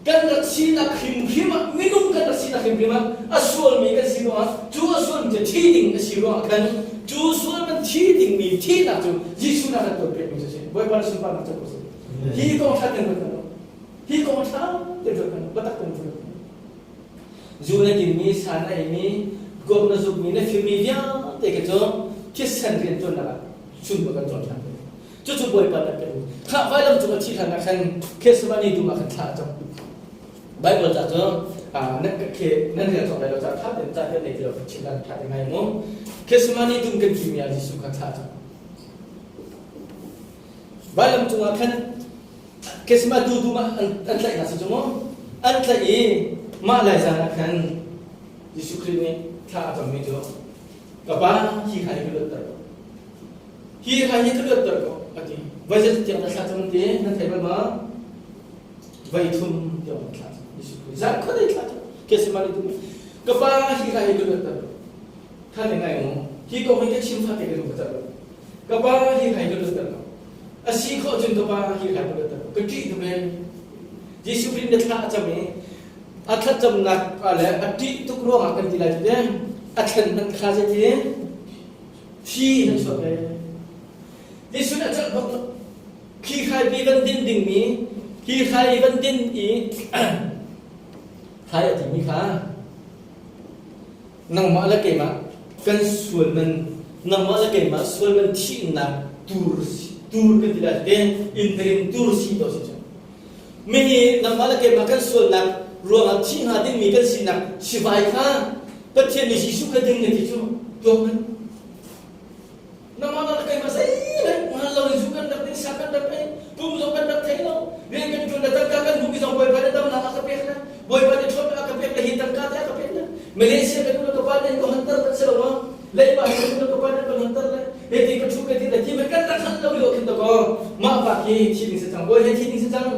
kan rak sinak hrimhrim ah minung kan rak sinak hrimhrim ah a sualmi kan si ruangah cu a sualmi cu thi ding a si ruangah khan cu sual man thi dingmi thihnak cu Jesuh na kan tuanpiakmi cu a si. Bawipa na sunparnak cu a si. Hi kong ṭha ten ruat hmanh u. Hi kong ṭha ten ruat hmanh u. Biatak ten ruat hmanh u. Zu na dinmi, sa na eimi, kuak na zukmi, na firmi vialte kha cu thisen rianṭuannak ah sunpa kan cawn ṭhan. Cucu Bawipa nih a pekmi. Khah vailam cung a thih hlan ah khan Gethsemane dum ah khan thla a cam. Bible ca cu nan nan rel cawk lai lo ca ṭha tein ca kan nei ti lo kan chim lan ṭha te ngai mu. Gethsemane dum kan timi ah Jesuh kha thla a cam. Vailam cungah khan Kesima tu dum ah an tlaih hna si cu mu. An tlaih i mah lai zan ah khan Jesuh Khrih nih thla a cammi cu ka pa hi kha hi ka luatter ko. Hi kha hi ka luatter ko a ti. Voi zeizat tiang dah thla cam ti nan thei bal ma? Voi thum tiang thla cam Jesuh Khrih zan khuadei thla cam Kesima nih dum ka pa hi kha hi ka luatter ko. Kha te ngai mu. Hi kong hi ka chim fa te ka lung ka cat lo. Ka pa hi kha hi ka luatter ko. A si khawh cun ka pa hi kha ka luatter ko. Ka ṭih tuk ee. Jesuh Khrih nih thla a cam i a thlacamnak le a ṭih tuk ruangah kan ti lai cu te a thlen hmanh kha zeiti thi in a chuak ee. Jesuh nih a celh bak lo. Khi khai pi van din dingmi hi khai i van din i khai a timi kha nangmah le keimah kan sual man nangmah le keimah sual man thihnak tur tur kan ti lai te interim tur si to si cu mihi nangmah le keimah kan sualnak ruangah thi hnga dingmi kan sinak sivai kha Pathian nih Jesuh kha ding na ti cu tuak man Nangmah na keimah zeihmanh hngal lo in zu kan rak ding sa kan rak ei pum zong kan rak thei lo rian kan ṭuan le tangka kan hmuh mi zong Bawipa nih damnak a ka pek le Bawipa nih ṭhawnnak a ka pek le hi tangka te a ka pek le Malaysia kan um le ka pa nih ka hunter tak si lo maw leiba kan um le ka pa nih kan hunter le he ti ka ṭhu ka ti le ti kan rak hngal lo lo khin to ko mah pa khi thi ding si cang Bawi he thi ding si cang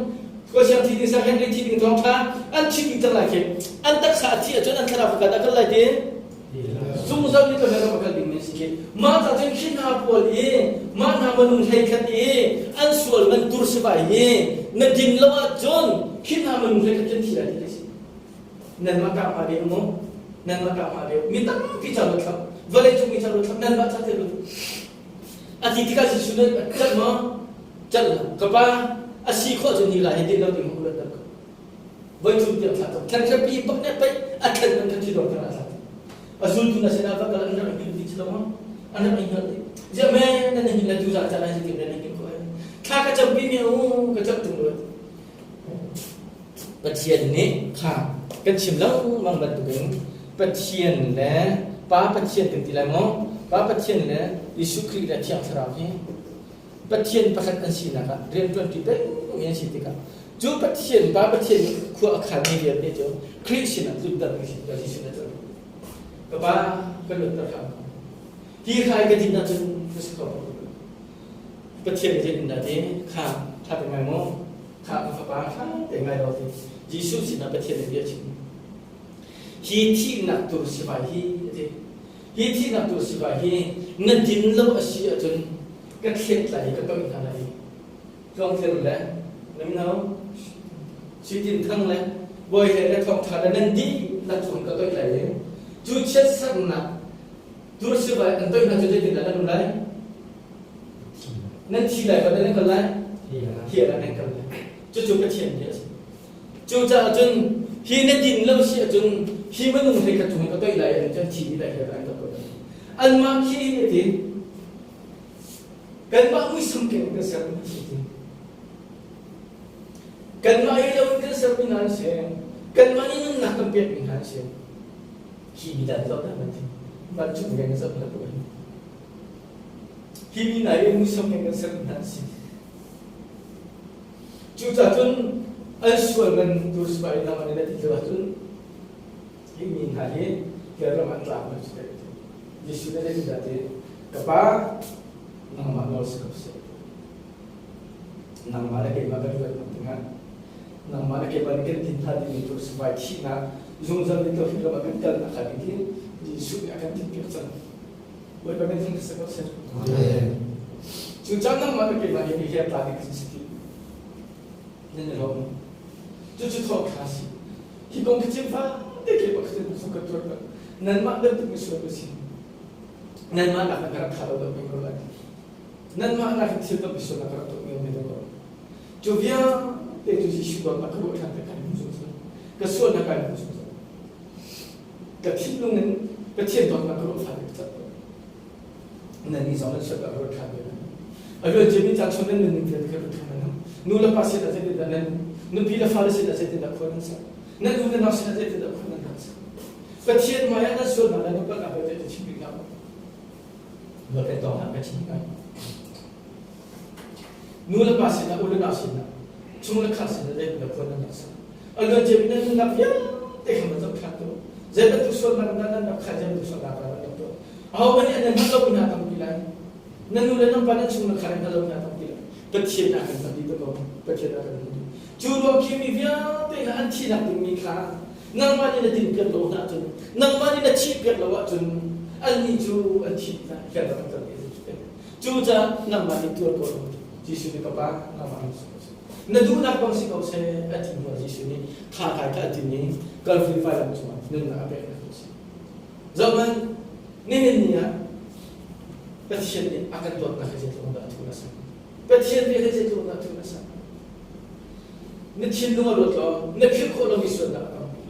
Khuasiang thi ding sa Henry thi ding thawng ṭha an thi ding cang lai khi an taksa a thi ahcun an thlarau ka kal lai ti Zungzal nih kan ram a kal dingmi a si khi. Mah ca cun khi hna pawl i mah hna minung hleikhat i an sual man tur sivai hi na din lo ahcun khi hna minung hleikhat kan thi lai ti a si. Nanmah kah hma deuh mu. Nanmah kah hma deuh. Mi tampi ca ruat hlah. Vawlei cung mi ca ruat hlah. Nanmah ca te ruat. A ti tikah Jesuh nih cat maw? Cat lo. Ka pa a si khawh cun hi lai hi din lo ding mu ruat ko. Voi thum tiang thla cam. Thlen pi bak ne pei a thlen man kha thi dong kan a thla. A zultu na sinah va kal an rak hin ti chilo ma? An rak hin ti. Zia me nan hin la tu za cha lai ti nan hin ko ai. Thla ka cam pi mi u ka cam tung lo. Pathian nih kha kan chim lengmang bantukin Pathian le Pa Pathian kan ti lai maw? Pa Pathian le Jesuh Khrih le Thiang Thlarau hi Pathian pakhat an sinak ah rianṭuanṭi peng an si tikah cu Pathian Pa Pathian nih khua a khanmi vialte cu Khrih sinah lutter ding si Jesuh nih a tuah. Ka Pa ka lutter hram ko. Hi khai ka din ahcun ka si kho ko. Pathian nih zeitindah ti kha ṭha te ngai maw? Kha ka fapa ṭha te ngai lo ti. Jesuh sinah Pathian nih bia a chim. Hi thihnak tur sivai hi a ti. Hi thihnak tu sivai hi na din lo a si ahcun ka thlet lai i ka toih hna lai. Tluangthlir le namno Sitin Thang le Bawi Hlei le Thawngṭha le nan dihlak chung ka toih lai i cu chiatsernak tur sivai an toih hna cu zeitindah nan um lai? Nan thi lai kha nan kal lai? Hi ah nan kal lai. Cucu Pathian bia a si. Cucaah cun hi na din lo si ahcun hi minung hlei khat chung ka toih lai an cun thi lai he an ka tuah. Anmah khi a ti kanmah muisam keng kan sermi si ti. Kanmah i lo in kan sermi hna an si. Kanmah nih nunnak kan pekmi hna an si. Hi mi dan zoh dah man ti. Vancung keng kan zoh hna ko. Hi mi hna i muisam keng kan sermi hna an si. Cucaah cun an sual man tu sivai dang an i ti lio ahcun hi mi hna hi ram an tlak man si ti. Jesuh nih zeitindah ti ka pa nangmah nawl si ko seh. Nangmah le keimah kan luat nak dingah nangmah le keimah nih kan din hna dingmi tu sivai thihnak. Zungzal ni to ram ah kan kal nak ding khi Jesuh nih a kan timhpiak cang. Bawipa min thang si ko seh. Cu caan nangmah le keimah hi hi tla ding kan si ti. Nan i lawm. Cucu thawngtha si. Hi kong khi chim fa te ke pakhat in ka tuar ka. Nanmah bantuk misual ka si. Nanmah nak ka rak tha lo deuh men ko lai. Nanmah nak in thil tampi sualnak ka rak tuah men men ko. Cu vialte cu Jesuh dawtnak ka ruah ṭhan te kai hmu zungzal. Ka sualnak kai hmu zungzal. Ka thinlung in Pathian dawtnak ka ruah fate ka cat ko. Nan nih zong nan sualnak ka ruat ṭhan ve. A luan ciami caan chung nan nunning vialte ka ruat ṭhan nan. Nu le pa sin ah zeitindah nan nupi le fale sin ah zeitindah khua nan sak. Nan u le nau sin ah zeitindah khua nan rak sak. Pathian hmai ah nan sualnak le nan palhnak vialte chim rih hlah. Luat kan tong hlah ka chim lai. Nu le pa sinah, u le nau sinah, chung le khar sinah zeitindah khua nan rak sak. A luan ciami nan nunnak vialte kha van zoh ṭhan tuah. Zei bantuk sualnak dah nan rak kha, zei bantuk sualnak dah nan rak tuah. Ahohmanh nih an nan hngalh lomi hna tampi lai. Nan nu le nan pa nan chung le khar in hngalh lomi hna tampi lai. Pathian ah kan hngalh dih ko. Pathian ah kan hngalh dih. Cu ruang khi mi vialte hna an thihnak dingmi kha nangmah nih na dinpiak lo hna ahcun, nangmah nih na thihpiak lo ahcun annih cu an thi hna hell ah kan kal te. Cucaah nangmah nih tuar ko lo. Jesuh nih ka pa nangmah nih si ko seh. Na duhnak bang si ko seh a ti hnuah Jesuh nih tha kai kha a tin i Calvary vailam cungah nunnak a peknak a si. Zohhmanh, nihin ni ah Pathian nih a kan dawtnak hi zeitluk dah a thur a si. Pathian nih hi zeitluk dah a thur a si. Na thinlung a luat law na philh khawh lomi sualnak a tampi.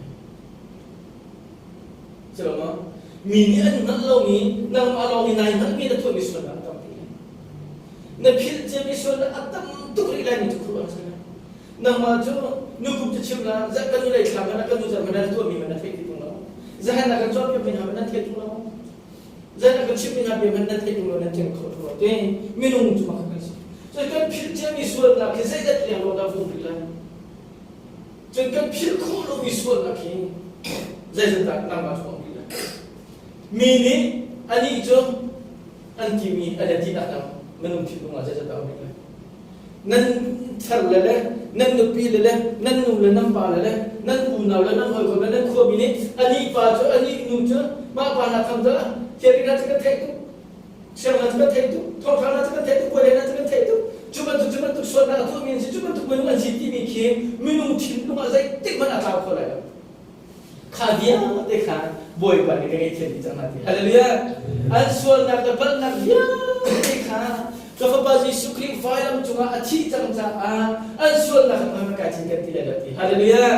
Culomaw? Mi nih an hngalh lomi nangmah lawng nih nai hngalhmi na tuahmi sualnak a tampi. Na philh ciami sualnak a tam tuk rih lai mi cu khuaruah si lai. Nangmah cu nukum cu chim la, za kan nu lei thla hmanh ah kan nu zar hmanh ah na tuahmi hmanh na theih ti tung lo. Zahan na kan cawnpiak mi hna hmanh nan theih tung lo. Zan na kan chimh mi hna bia hmanh nan theih tung lo, nan ceng kho tung lo. Te minung cu makhat kan si. Cun kan philh ciami sualnak hi zeizat leng lo dah vung rih lai. Cun kan philh khawh lomi sualnak hi zeizat dah nangmah cu um rih lai. Mi nih anih cu an timi an i tinak dang minung thinlung ah zeizat dah um rih lai. Nan farle le nan nupi le le nan nu le nan pa le le nan unau le nan hawikom le nan khuami nih anih pa cu anih nu cu mah pa hna tham cu thilri hna cu kan theih tuk siang hna cu kan theih tuk thawngṭha hna cu kan theih tuk puai hna cu kan theih tuk cu bantuk cu bantuk sualnak a tuahmi an si cu bantuk minung an si timi khi minung thinlung ah zeitik hmanh a tlau kho lai lo. Kha vialte kha Bawipa nih ka ngaihthiam dih cang hna ti. Hallelujah! An sualnak le palhnak vialte kha ka Fapa Jesuh Khrih vailam cungah a thih cang caah an sualnak kha hmanh kai cinken ti lai lo ti. Hallelujah!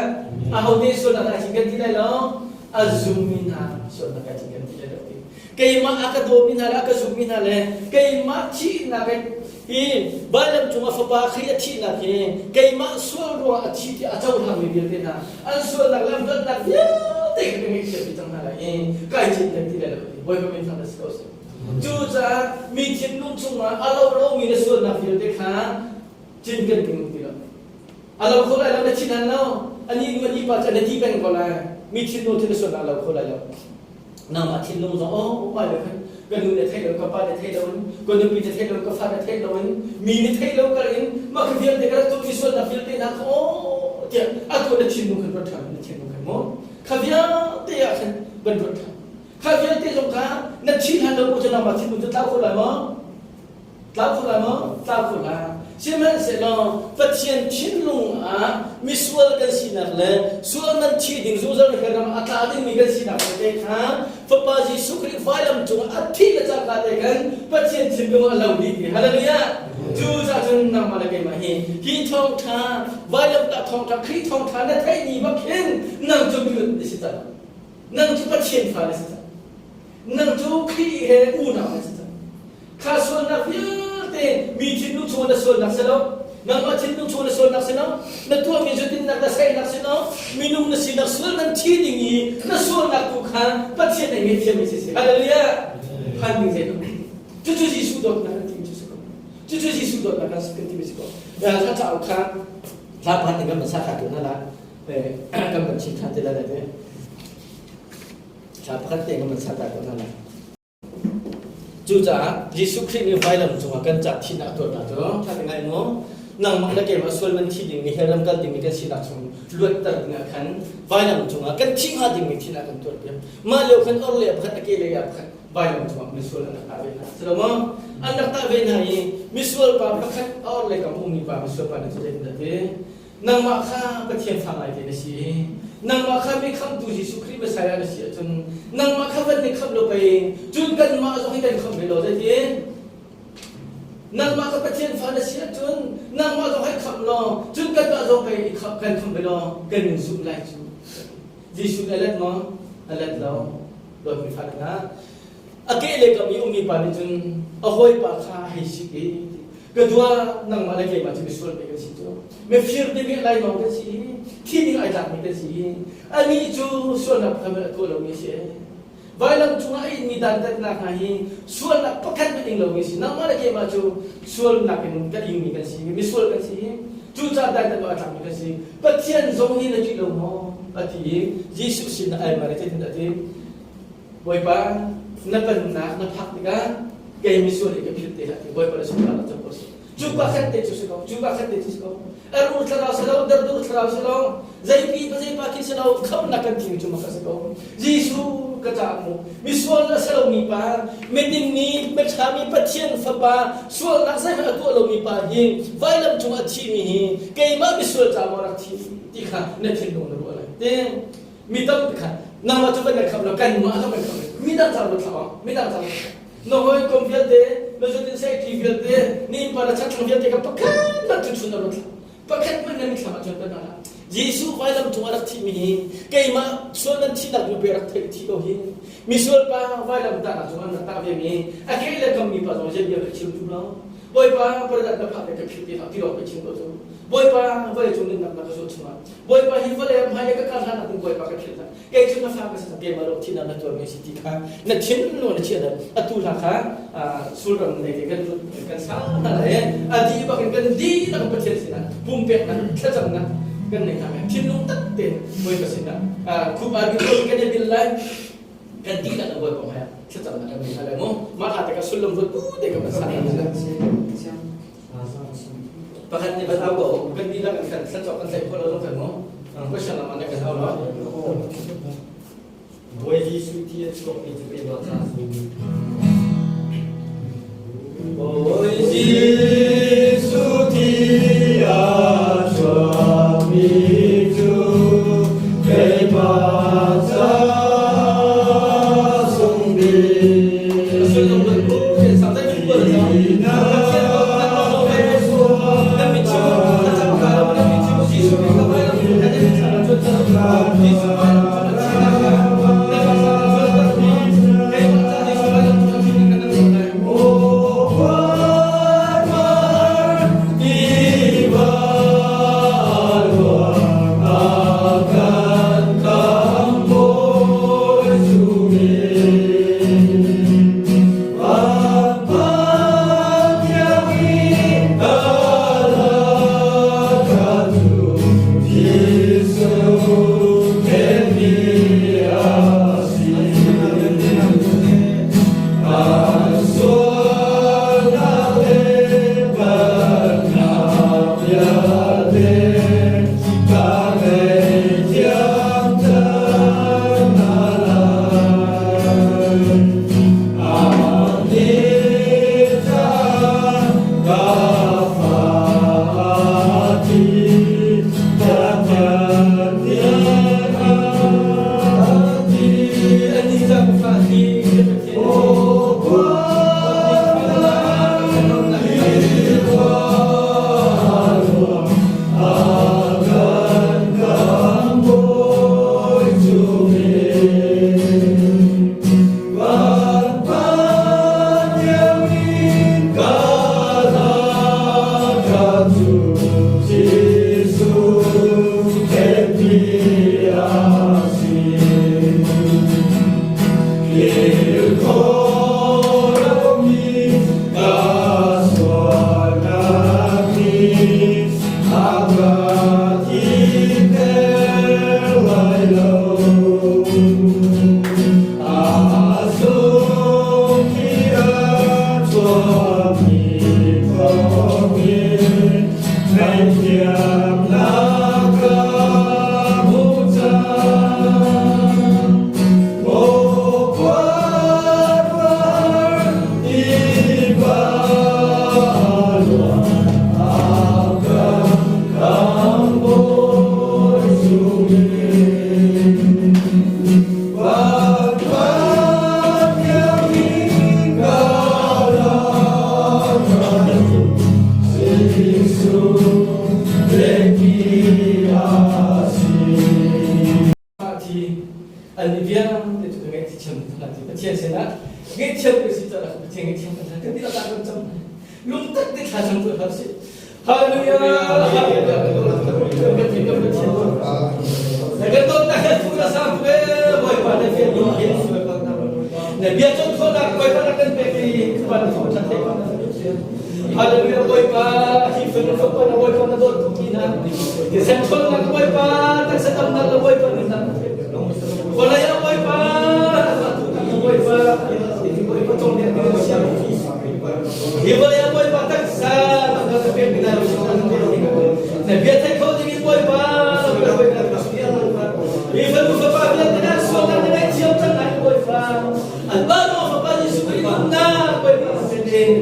Ahote sualnak kai cinken ti lai lo? A zummi hna sualnak kai cinken ti lai lo ti. Keimah a ka dawmi hna le a ka zummi hna le keimah thihnak hi vailam cungah Fapa Khrih a thihnak hi keimah sual ruangah a thi tiah a cohlangmi vialte hna an sualnak le an palhnak vialte kha ka ngaihthiam dih cang hna lai i kai cinken ti lai lo ti Bawipa min thang si ko seh. Cucaah mi thinlung chungah a lo lomi na sualnak vialte kha cinken ding ti lo. A lo kho lai lo na thin han lo ani nu ani pa cu na ti peng ko lai mi thinlung thil na sualnak a lo kho lai lo. Nangmah thinlung zong oh pa le khan ka nu nih theih lo ka pa nih theih lo in ka nupi nih theih lo ka fa nih theih lo in mi nih theih lo kar in mah ka vialte ka rak tuahmi sualnak vialte hna kha oh tiah atu na thinlung khan ruat ṭhan na thinlung khan maw kha vialte ah khan van ruat ṭhan kha vialte zong kha na thin han lo cu nangmah thinlung cu tlau kho lai maw Tlau kho lai maw? Tlau kho hlah. Sihmanhsehlaw Pathian thinlung ah misual kan sinak le sual man thi ding zungzal hell ram a tla dingmi kan sinak vialte kha Fapa Jesuh Khrih vailam cungah a thih le cangka te khan Pathian thinlung ah lo dih ti. Hallelujah! Cucaah cun nangmah le keimah hi hi thawngṭha vailamtah thawngṭha Khrih thawngṭha na theih ni bak hin nang cu milut na si cang. Nang cu Pathian fa na si cang. Nang cu Khrih he unau na si cang. Kha sualnak vialte mi thinlung chung na sualnak si lo. Nangmah thinlung chung na sualnak si lo. Na tuahmi zutinnak na saihnak si lo. Minung na sinak sual nan thi ding i na sualnak tu kha Pathian nih ngaihthiam si si. Hallelujah. Phan ding zei Cucu Jesuh dawtnak kan timi cu si ko. Cucu Jesuh dawtnak kan timi si ko. Thla cauk kha hla pakhat in kan van sa kha tu hna la. Kan van chim than te lai te. Thla pakhat te kan van sa ta ko hna lai. Cucaah Jesuh Khrih nih vailam cungah kan ca thihnak a tuarnak cu ṭha te ngai mu. Nangmah le keimah sual man thi dingmi he ram kal dingmi kan sinak chung luatter dingah khan vailam cungah kan thi hnga dingmi thil ah kan tuahpiak. Mah lio khan or le pakhat a ke lei ah pakhat vailam cungah misual an rak tah ve hna. Si lo maw? An rak tah ve hna i misual pa pakhat a or lei kam ummi pa misual pa nih cu zeitindah ti? Nangmah kha Pathian fa ngaite na si i nangmah kha mi khamhtu Jesuh Khrih Messiah na si ahcun nangmah kha van nih khamh lo pei cun kanmah zong hi kan khamh ve lo zeiti? Nangmah kha Pathian fa na si ahcun nangmah zong hei khamh law cun kanmah zong pei i khamh kan khamh ve law kan in zumh lai cu. Jesuh nih a let maw? A let lo. Dawtmi fale hna, a kehlei kam i ummi pa nih cun a hawipa kha a hei sik i ka dua nangmah le keimah cu misual pe kan si cu mifir ding lainawng kan si i thi ding ai tlakmi kan si i anih cu sualnak pakhat a tuah lomi a si vailam cungah a inmi dantatnak hna hi sualnak pakhat hmanh ing lomi a si nangmah le keimah cu sualnak in kan ingmi kan si misual kan si i cucaah dantat a tlakmi kan si Pathian zong hi na ṭih lo maw a ti i Jesuh sin ah ai mar i zeitindah a ti Bawipa na pennak na phak tikah kei misual hi ka philh te hlah ti Bawipa na sunparnak cang ko seh cu pa khat te cu si ko cu pa khat te cu si ko arur thlarau si lo dardur thlarau si lo zeipi pa zeipa khi si lo khamnak kan timi cu mak a si ko Jesuh ka caah mu misual a si lomi pa miding mi miṭhami Pathian fapa sualnak zeihmanh a tuah lomi pa hi vailam cung a thimi hi keimah misual ca maw rak thi ti kha na thinlung na ruah lai te mi tampi kha nangmah cu van kan khamh lo kanmah zong kan khamh midang ca ruat hlah midang ca na hawikom vialte na zutin saiti vialte ni innpa na chakthlang vialte ka pakhat hmanh cu chun na ruat hlah pakhat hmanh na mitthlam ah cun kan hlah Jesuh vailam cung a rak thihmi hi keimah sual nan thihnak nu pe rak theih thi ko hi misual pa vailam tahnak cung an rak tah ve mi a ke le kam mi pa zong zei bia chim tum lo Bawipa paradat na phak le ka philh ti hlah ti lawng ka chim ko cu Bawipa vawlei cung nunnak na ka zuah chungah Bawipa hi vawlei ah hmai ka kal hlan ah Bawipa ka philh hlah kei cu na fa ka si keimah lo thihnak na tuarmi si ti kha na thinlung na chiah atu hla kha sulram nei te kan kan sa hna le a di bak in kan dihlak Pathian sinah pumpeknak thlacamnak kan nei hna thinlung tak te Bawipa sinah khup a kan i bil lai kan dihlak na Bawipa hmai thlacamnak kan nei hna lai mu mah hla te ka sullam ruat bu te ka van sa pakhat nih van au ko kan dihlak in kan thlacam kan tlaih khawh lo zong kan mu question lam an kan au lo Bawi Jesuh thi a chuakmi cu keimah caah a sungmi. Bawi Jesuh thi a chuakmi cu keimah caah sung bik. Ngaithiam kan si caah Pathian ngaithiam kan hal. Kan dihlak ah kan cam. Lungtak te thla cam tu hal si. Hallelujah. Kan Pathian kan Pathian. Na kan dawtnak he thu na sang tu e Bawipa na fian ni hin. Na bia cawn khawhnak Bawipa na kan pek i khuan na thawng ṭha thei na Hallelujah Bawipa hi fanu fapa na Bawipa na dawt tuk mi hna. Thisen ṭhawnnak Bawipa taksa damnak na Bawipa nunnak na pek. Vawlei ah Bawipa Bawipa Bawipa cong lian kan siam. Hi vawlei ah Bawipa taksa na pek mi na na bia thei kho ding in Bawipa Hi fanu fapa vialte na sualnak na ngaihthiam cang lai Bawipa. An ba no fapa Jesuh Khrih nunnak Bawipa na sen in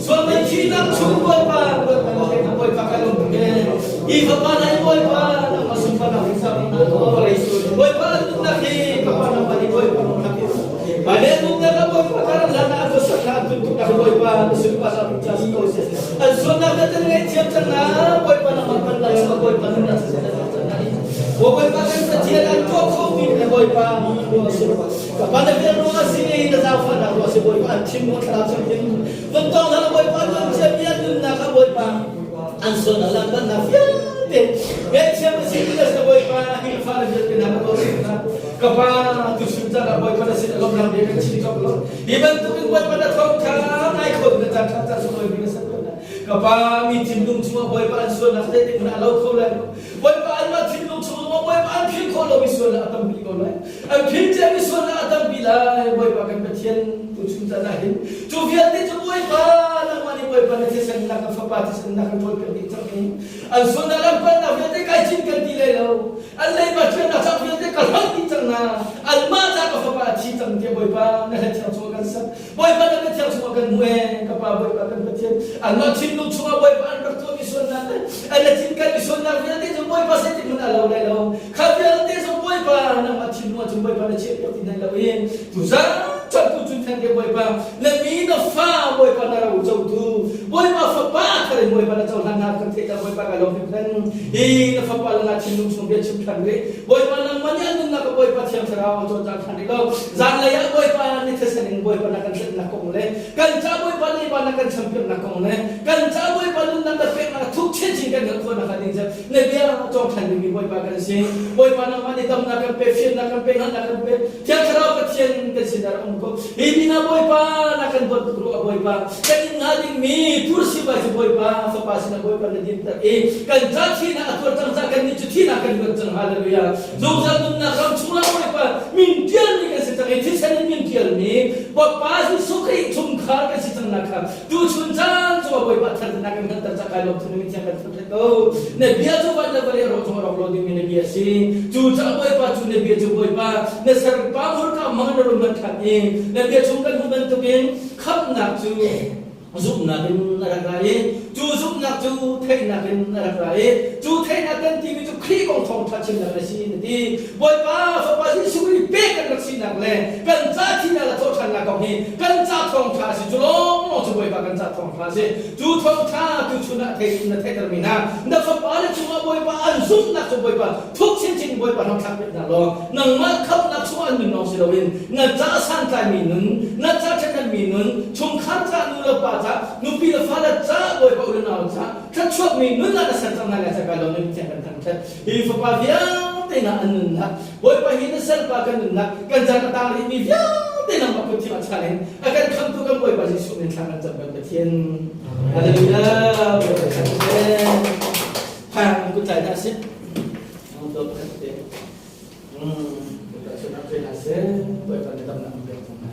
sual ngaihchihnak chung Bawipa Bawipa Bawipa kan um tuk e. Hi fapa na Bawipa nangmah sunparnak Bawipa nunnak hi kapa nangmah nih Bawipa nunnak hi Mane nunnak ka Bawipa karan hlan ah an sak an tuntuk nak Bawipa na sunparnak ca si ko seh an sualnak na tan ngaihthiam cang na Bawipa nangmah pan lai sa Bawipa nunnak sa cang na Bawipa kan Pathian an tuah kho mi le Bawipa Kapa na vel ruang a si na zaangfahnak ruang a si Bawipa an thin ruang thlarau thianghlim van tawng hna Bawipa luan cia mi an nunnak ah Bawipa an sualnak le an bannak vialte ngaihthiam a si ti na Bawipa hi fa na vialte na ka tuah ka pa tu sun caan ah Bawipa na sin a lawmnak bia kan chim cawk lo hi bantuk in Bawipa na thawngtha ngai kho na caan tha caan sunglawi bi na ser ko na ka pa mi thinlung chungah Bawipa an sualnak zeitik hmanh a lo kho lai lo Bawipa anmah thinlung chung zongah Bawipa an philh khawh lomi sualnak a tampi ko lai an philh ciami sualnak a tampi lai Bawipa kan Pathian tuchun caan ah hin cu vialte cu Bawipa nangmah nih Bawipa na thisen na ka fapa thisen na kan ṭhawl piak dih cang i an sualnak an palhnak vialte kai cin kan ti lai lo an leiba ṭhiannak cang vialte ka hlonh dih cang na anmah ca ka fapa a thi cang tiah Bawipa na hla thiang chungah kan sak Bawipa na Pathian chungah kan hmu ee ka pa Bawipa kan Pathian anmah thinlung chungah Bawipa an rak tuahmi sualnak le an la thinkan mi sualnak vialte cu Bawipa zeitik hmanh a lo lai lo kha vialte zong Bawipa nangmah thinlung ahcun Bawipa na chiahpiak ti hna lo i tuzan chan tu cun than ke Bawipa na mi na fa Bawipa na ro cotu Bawipa fapa thar in Bawipa na cohlan hna kan theih Bawipa ka lawm hringhran hi na fapa le na thinlung chung bia chim than rih Bawipa nangmah nih an nunnak ka Bawipa Thiang Thlarau cawlcang ṭhan rih lo. Zanlei ah Bawipa ni thisen in Bawipa na kan tlennak kong le kan ca Bawipa leiba na kan champiaknak kong le kan ca Bawipa nunnak na peknak thuk chinchin kan hngalh khawhnak ding cu na bia cawng ṭhan dingmi Bawipa kan si. Bawipa nangmah nih damnak kan pe, fiannak kan pe, hngalhnak kan pe. Thiang Thlarau Pathian kan sinah rak um ko. Hi pinah Bawipa na kan dawt tuk rua Bawipa. Kan in hnga dingmi tursi vai cu Bawipa Fapa sinah Bawipa na dinter i kan ca thihnak a tuar cang caah kannih cu thihnak kan luat cang. Hallelujah. Zungzal nunnak ram chungah Bawipa min ṭialmi kan si cang i thisen in min ṭialmi Bawipa Jesuh Khrih chungkhar kan si cang nak kha tuchun caan cungah Bawipa thannak kan hngalhter cang kai lawm thun min thiang kan thangṭhat ko. Na bia cu van le vawlei rawh cung a rawk lo dingmi na bia a si. Cu caah Bawipa cu na bia cu Bawipa na serpa hmurka hmang na run hman ṭhan i na bia chung kan hmuh bantukin khamhnak cu zumhnak in a rak ra i cu zumhnak cu theihnak in a rak ra i cu theihnak kan timi cu Khrih kong thawngṭha chimnak a si na ti. Bawipa Fapa Jesuh Khrih pek kan rak sinak le kan ca thihnak le thawhṭhannak kong hi kan ca thawngṭha a si cu lawnglawng cu Bawipa kan ca thawngṭha a si. Cu thawngṭha tuchun ah thei na theihtermi hna na fapa le cungah Bawipa an zumhnak cu Bawipa thuk chinchin Bawipa hlawhthlak piak hna law nangmah khamhnak chungah an nun lawng si loin na ca santlaimi nun na ca ṭhahnemmi nun chungkhar ca nu le pa ca nupi le fale ca Bawipa u le nau ca thluachuakmi nun ah na ser cang hna lai ca kai lawm in Pathian kan thangṭhat hi fapa vialte hna an nunnak Bawipa hi na salpa kan nunnak kan caan a tang rihmi vialte nangmah kut thiang a chan in a kan khamtu kan Bawipa Jesuh min thla kan cam kan Pathian Hallelujah Bawipa chan Phang kut tlai hna sih Ang dawt kan te Bawipa cu nak hna sih Bawipa na damnak an pek cang hna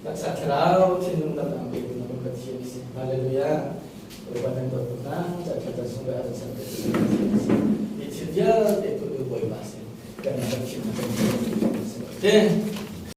taksa thlarau thinlung damnak an pek na kan Pathian si Hallelujah Bawipa kan dawt tuk hna ca tha sung le a san te si hi thil vialte tu Bawipa si kan kan chim kan te.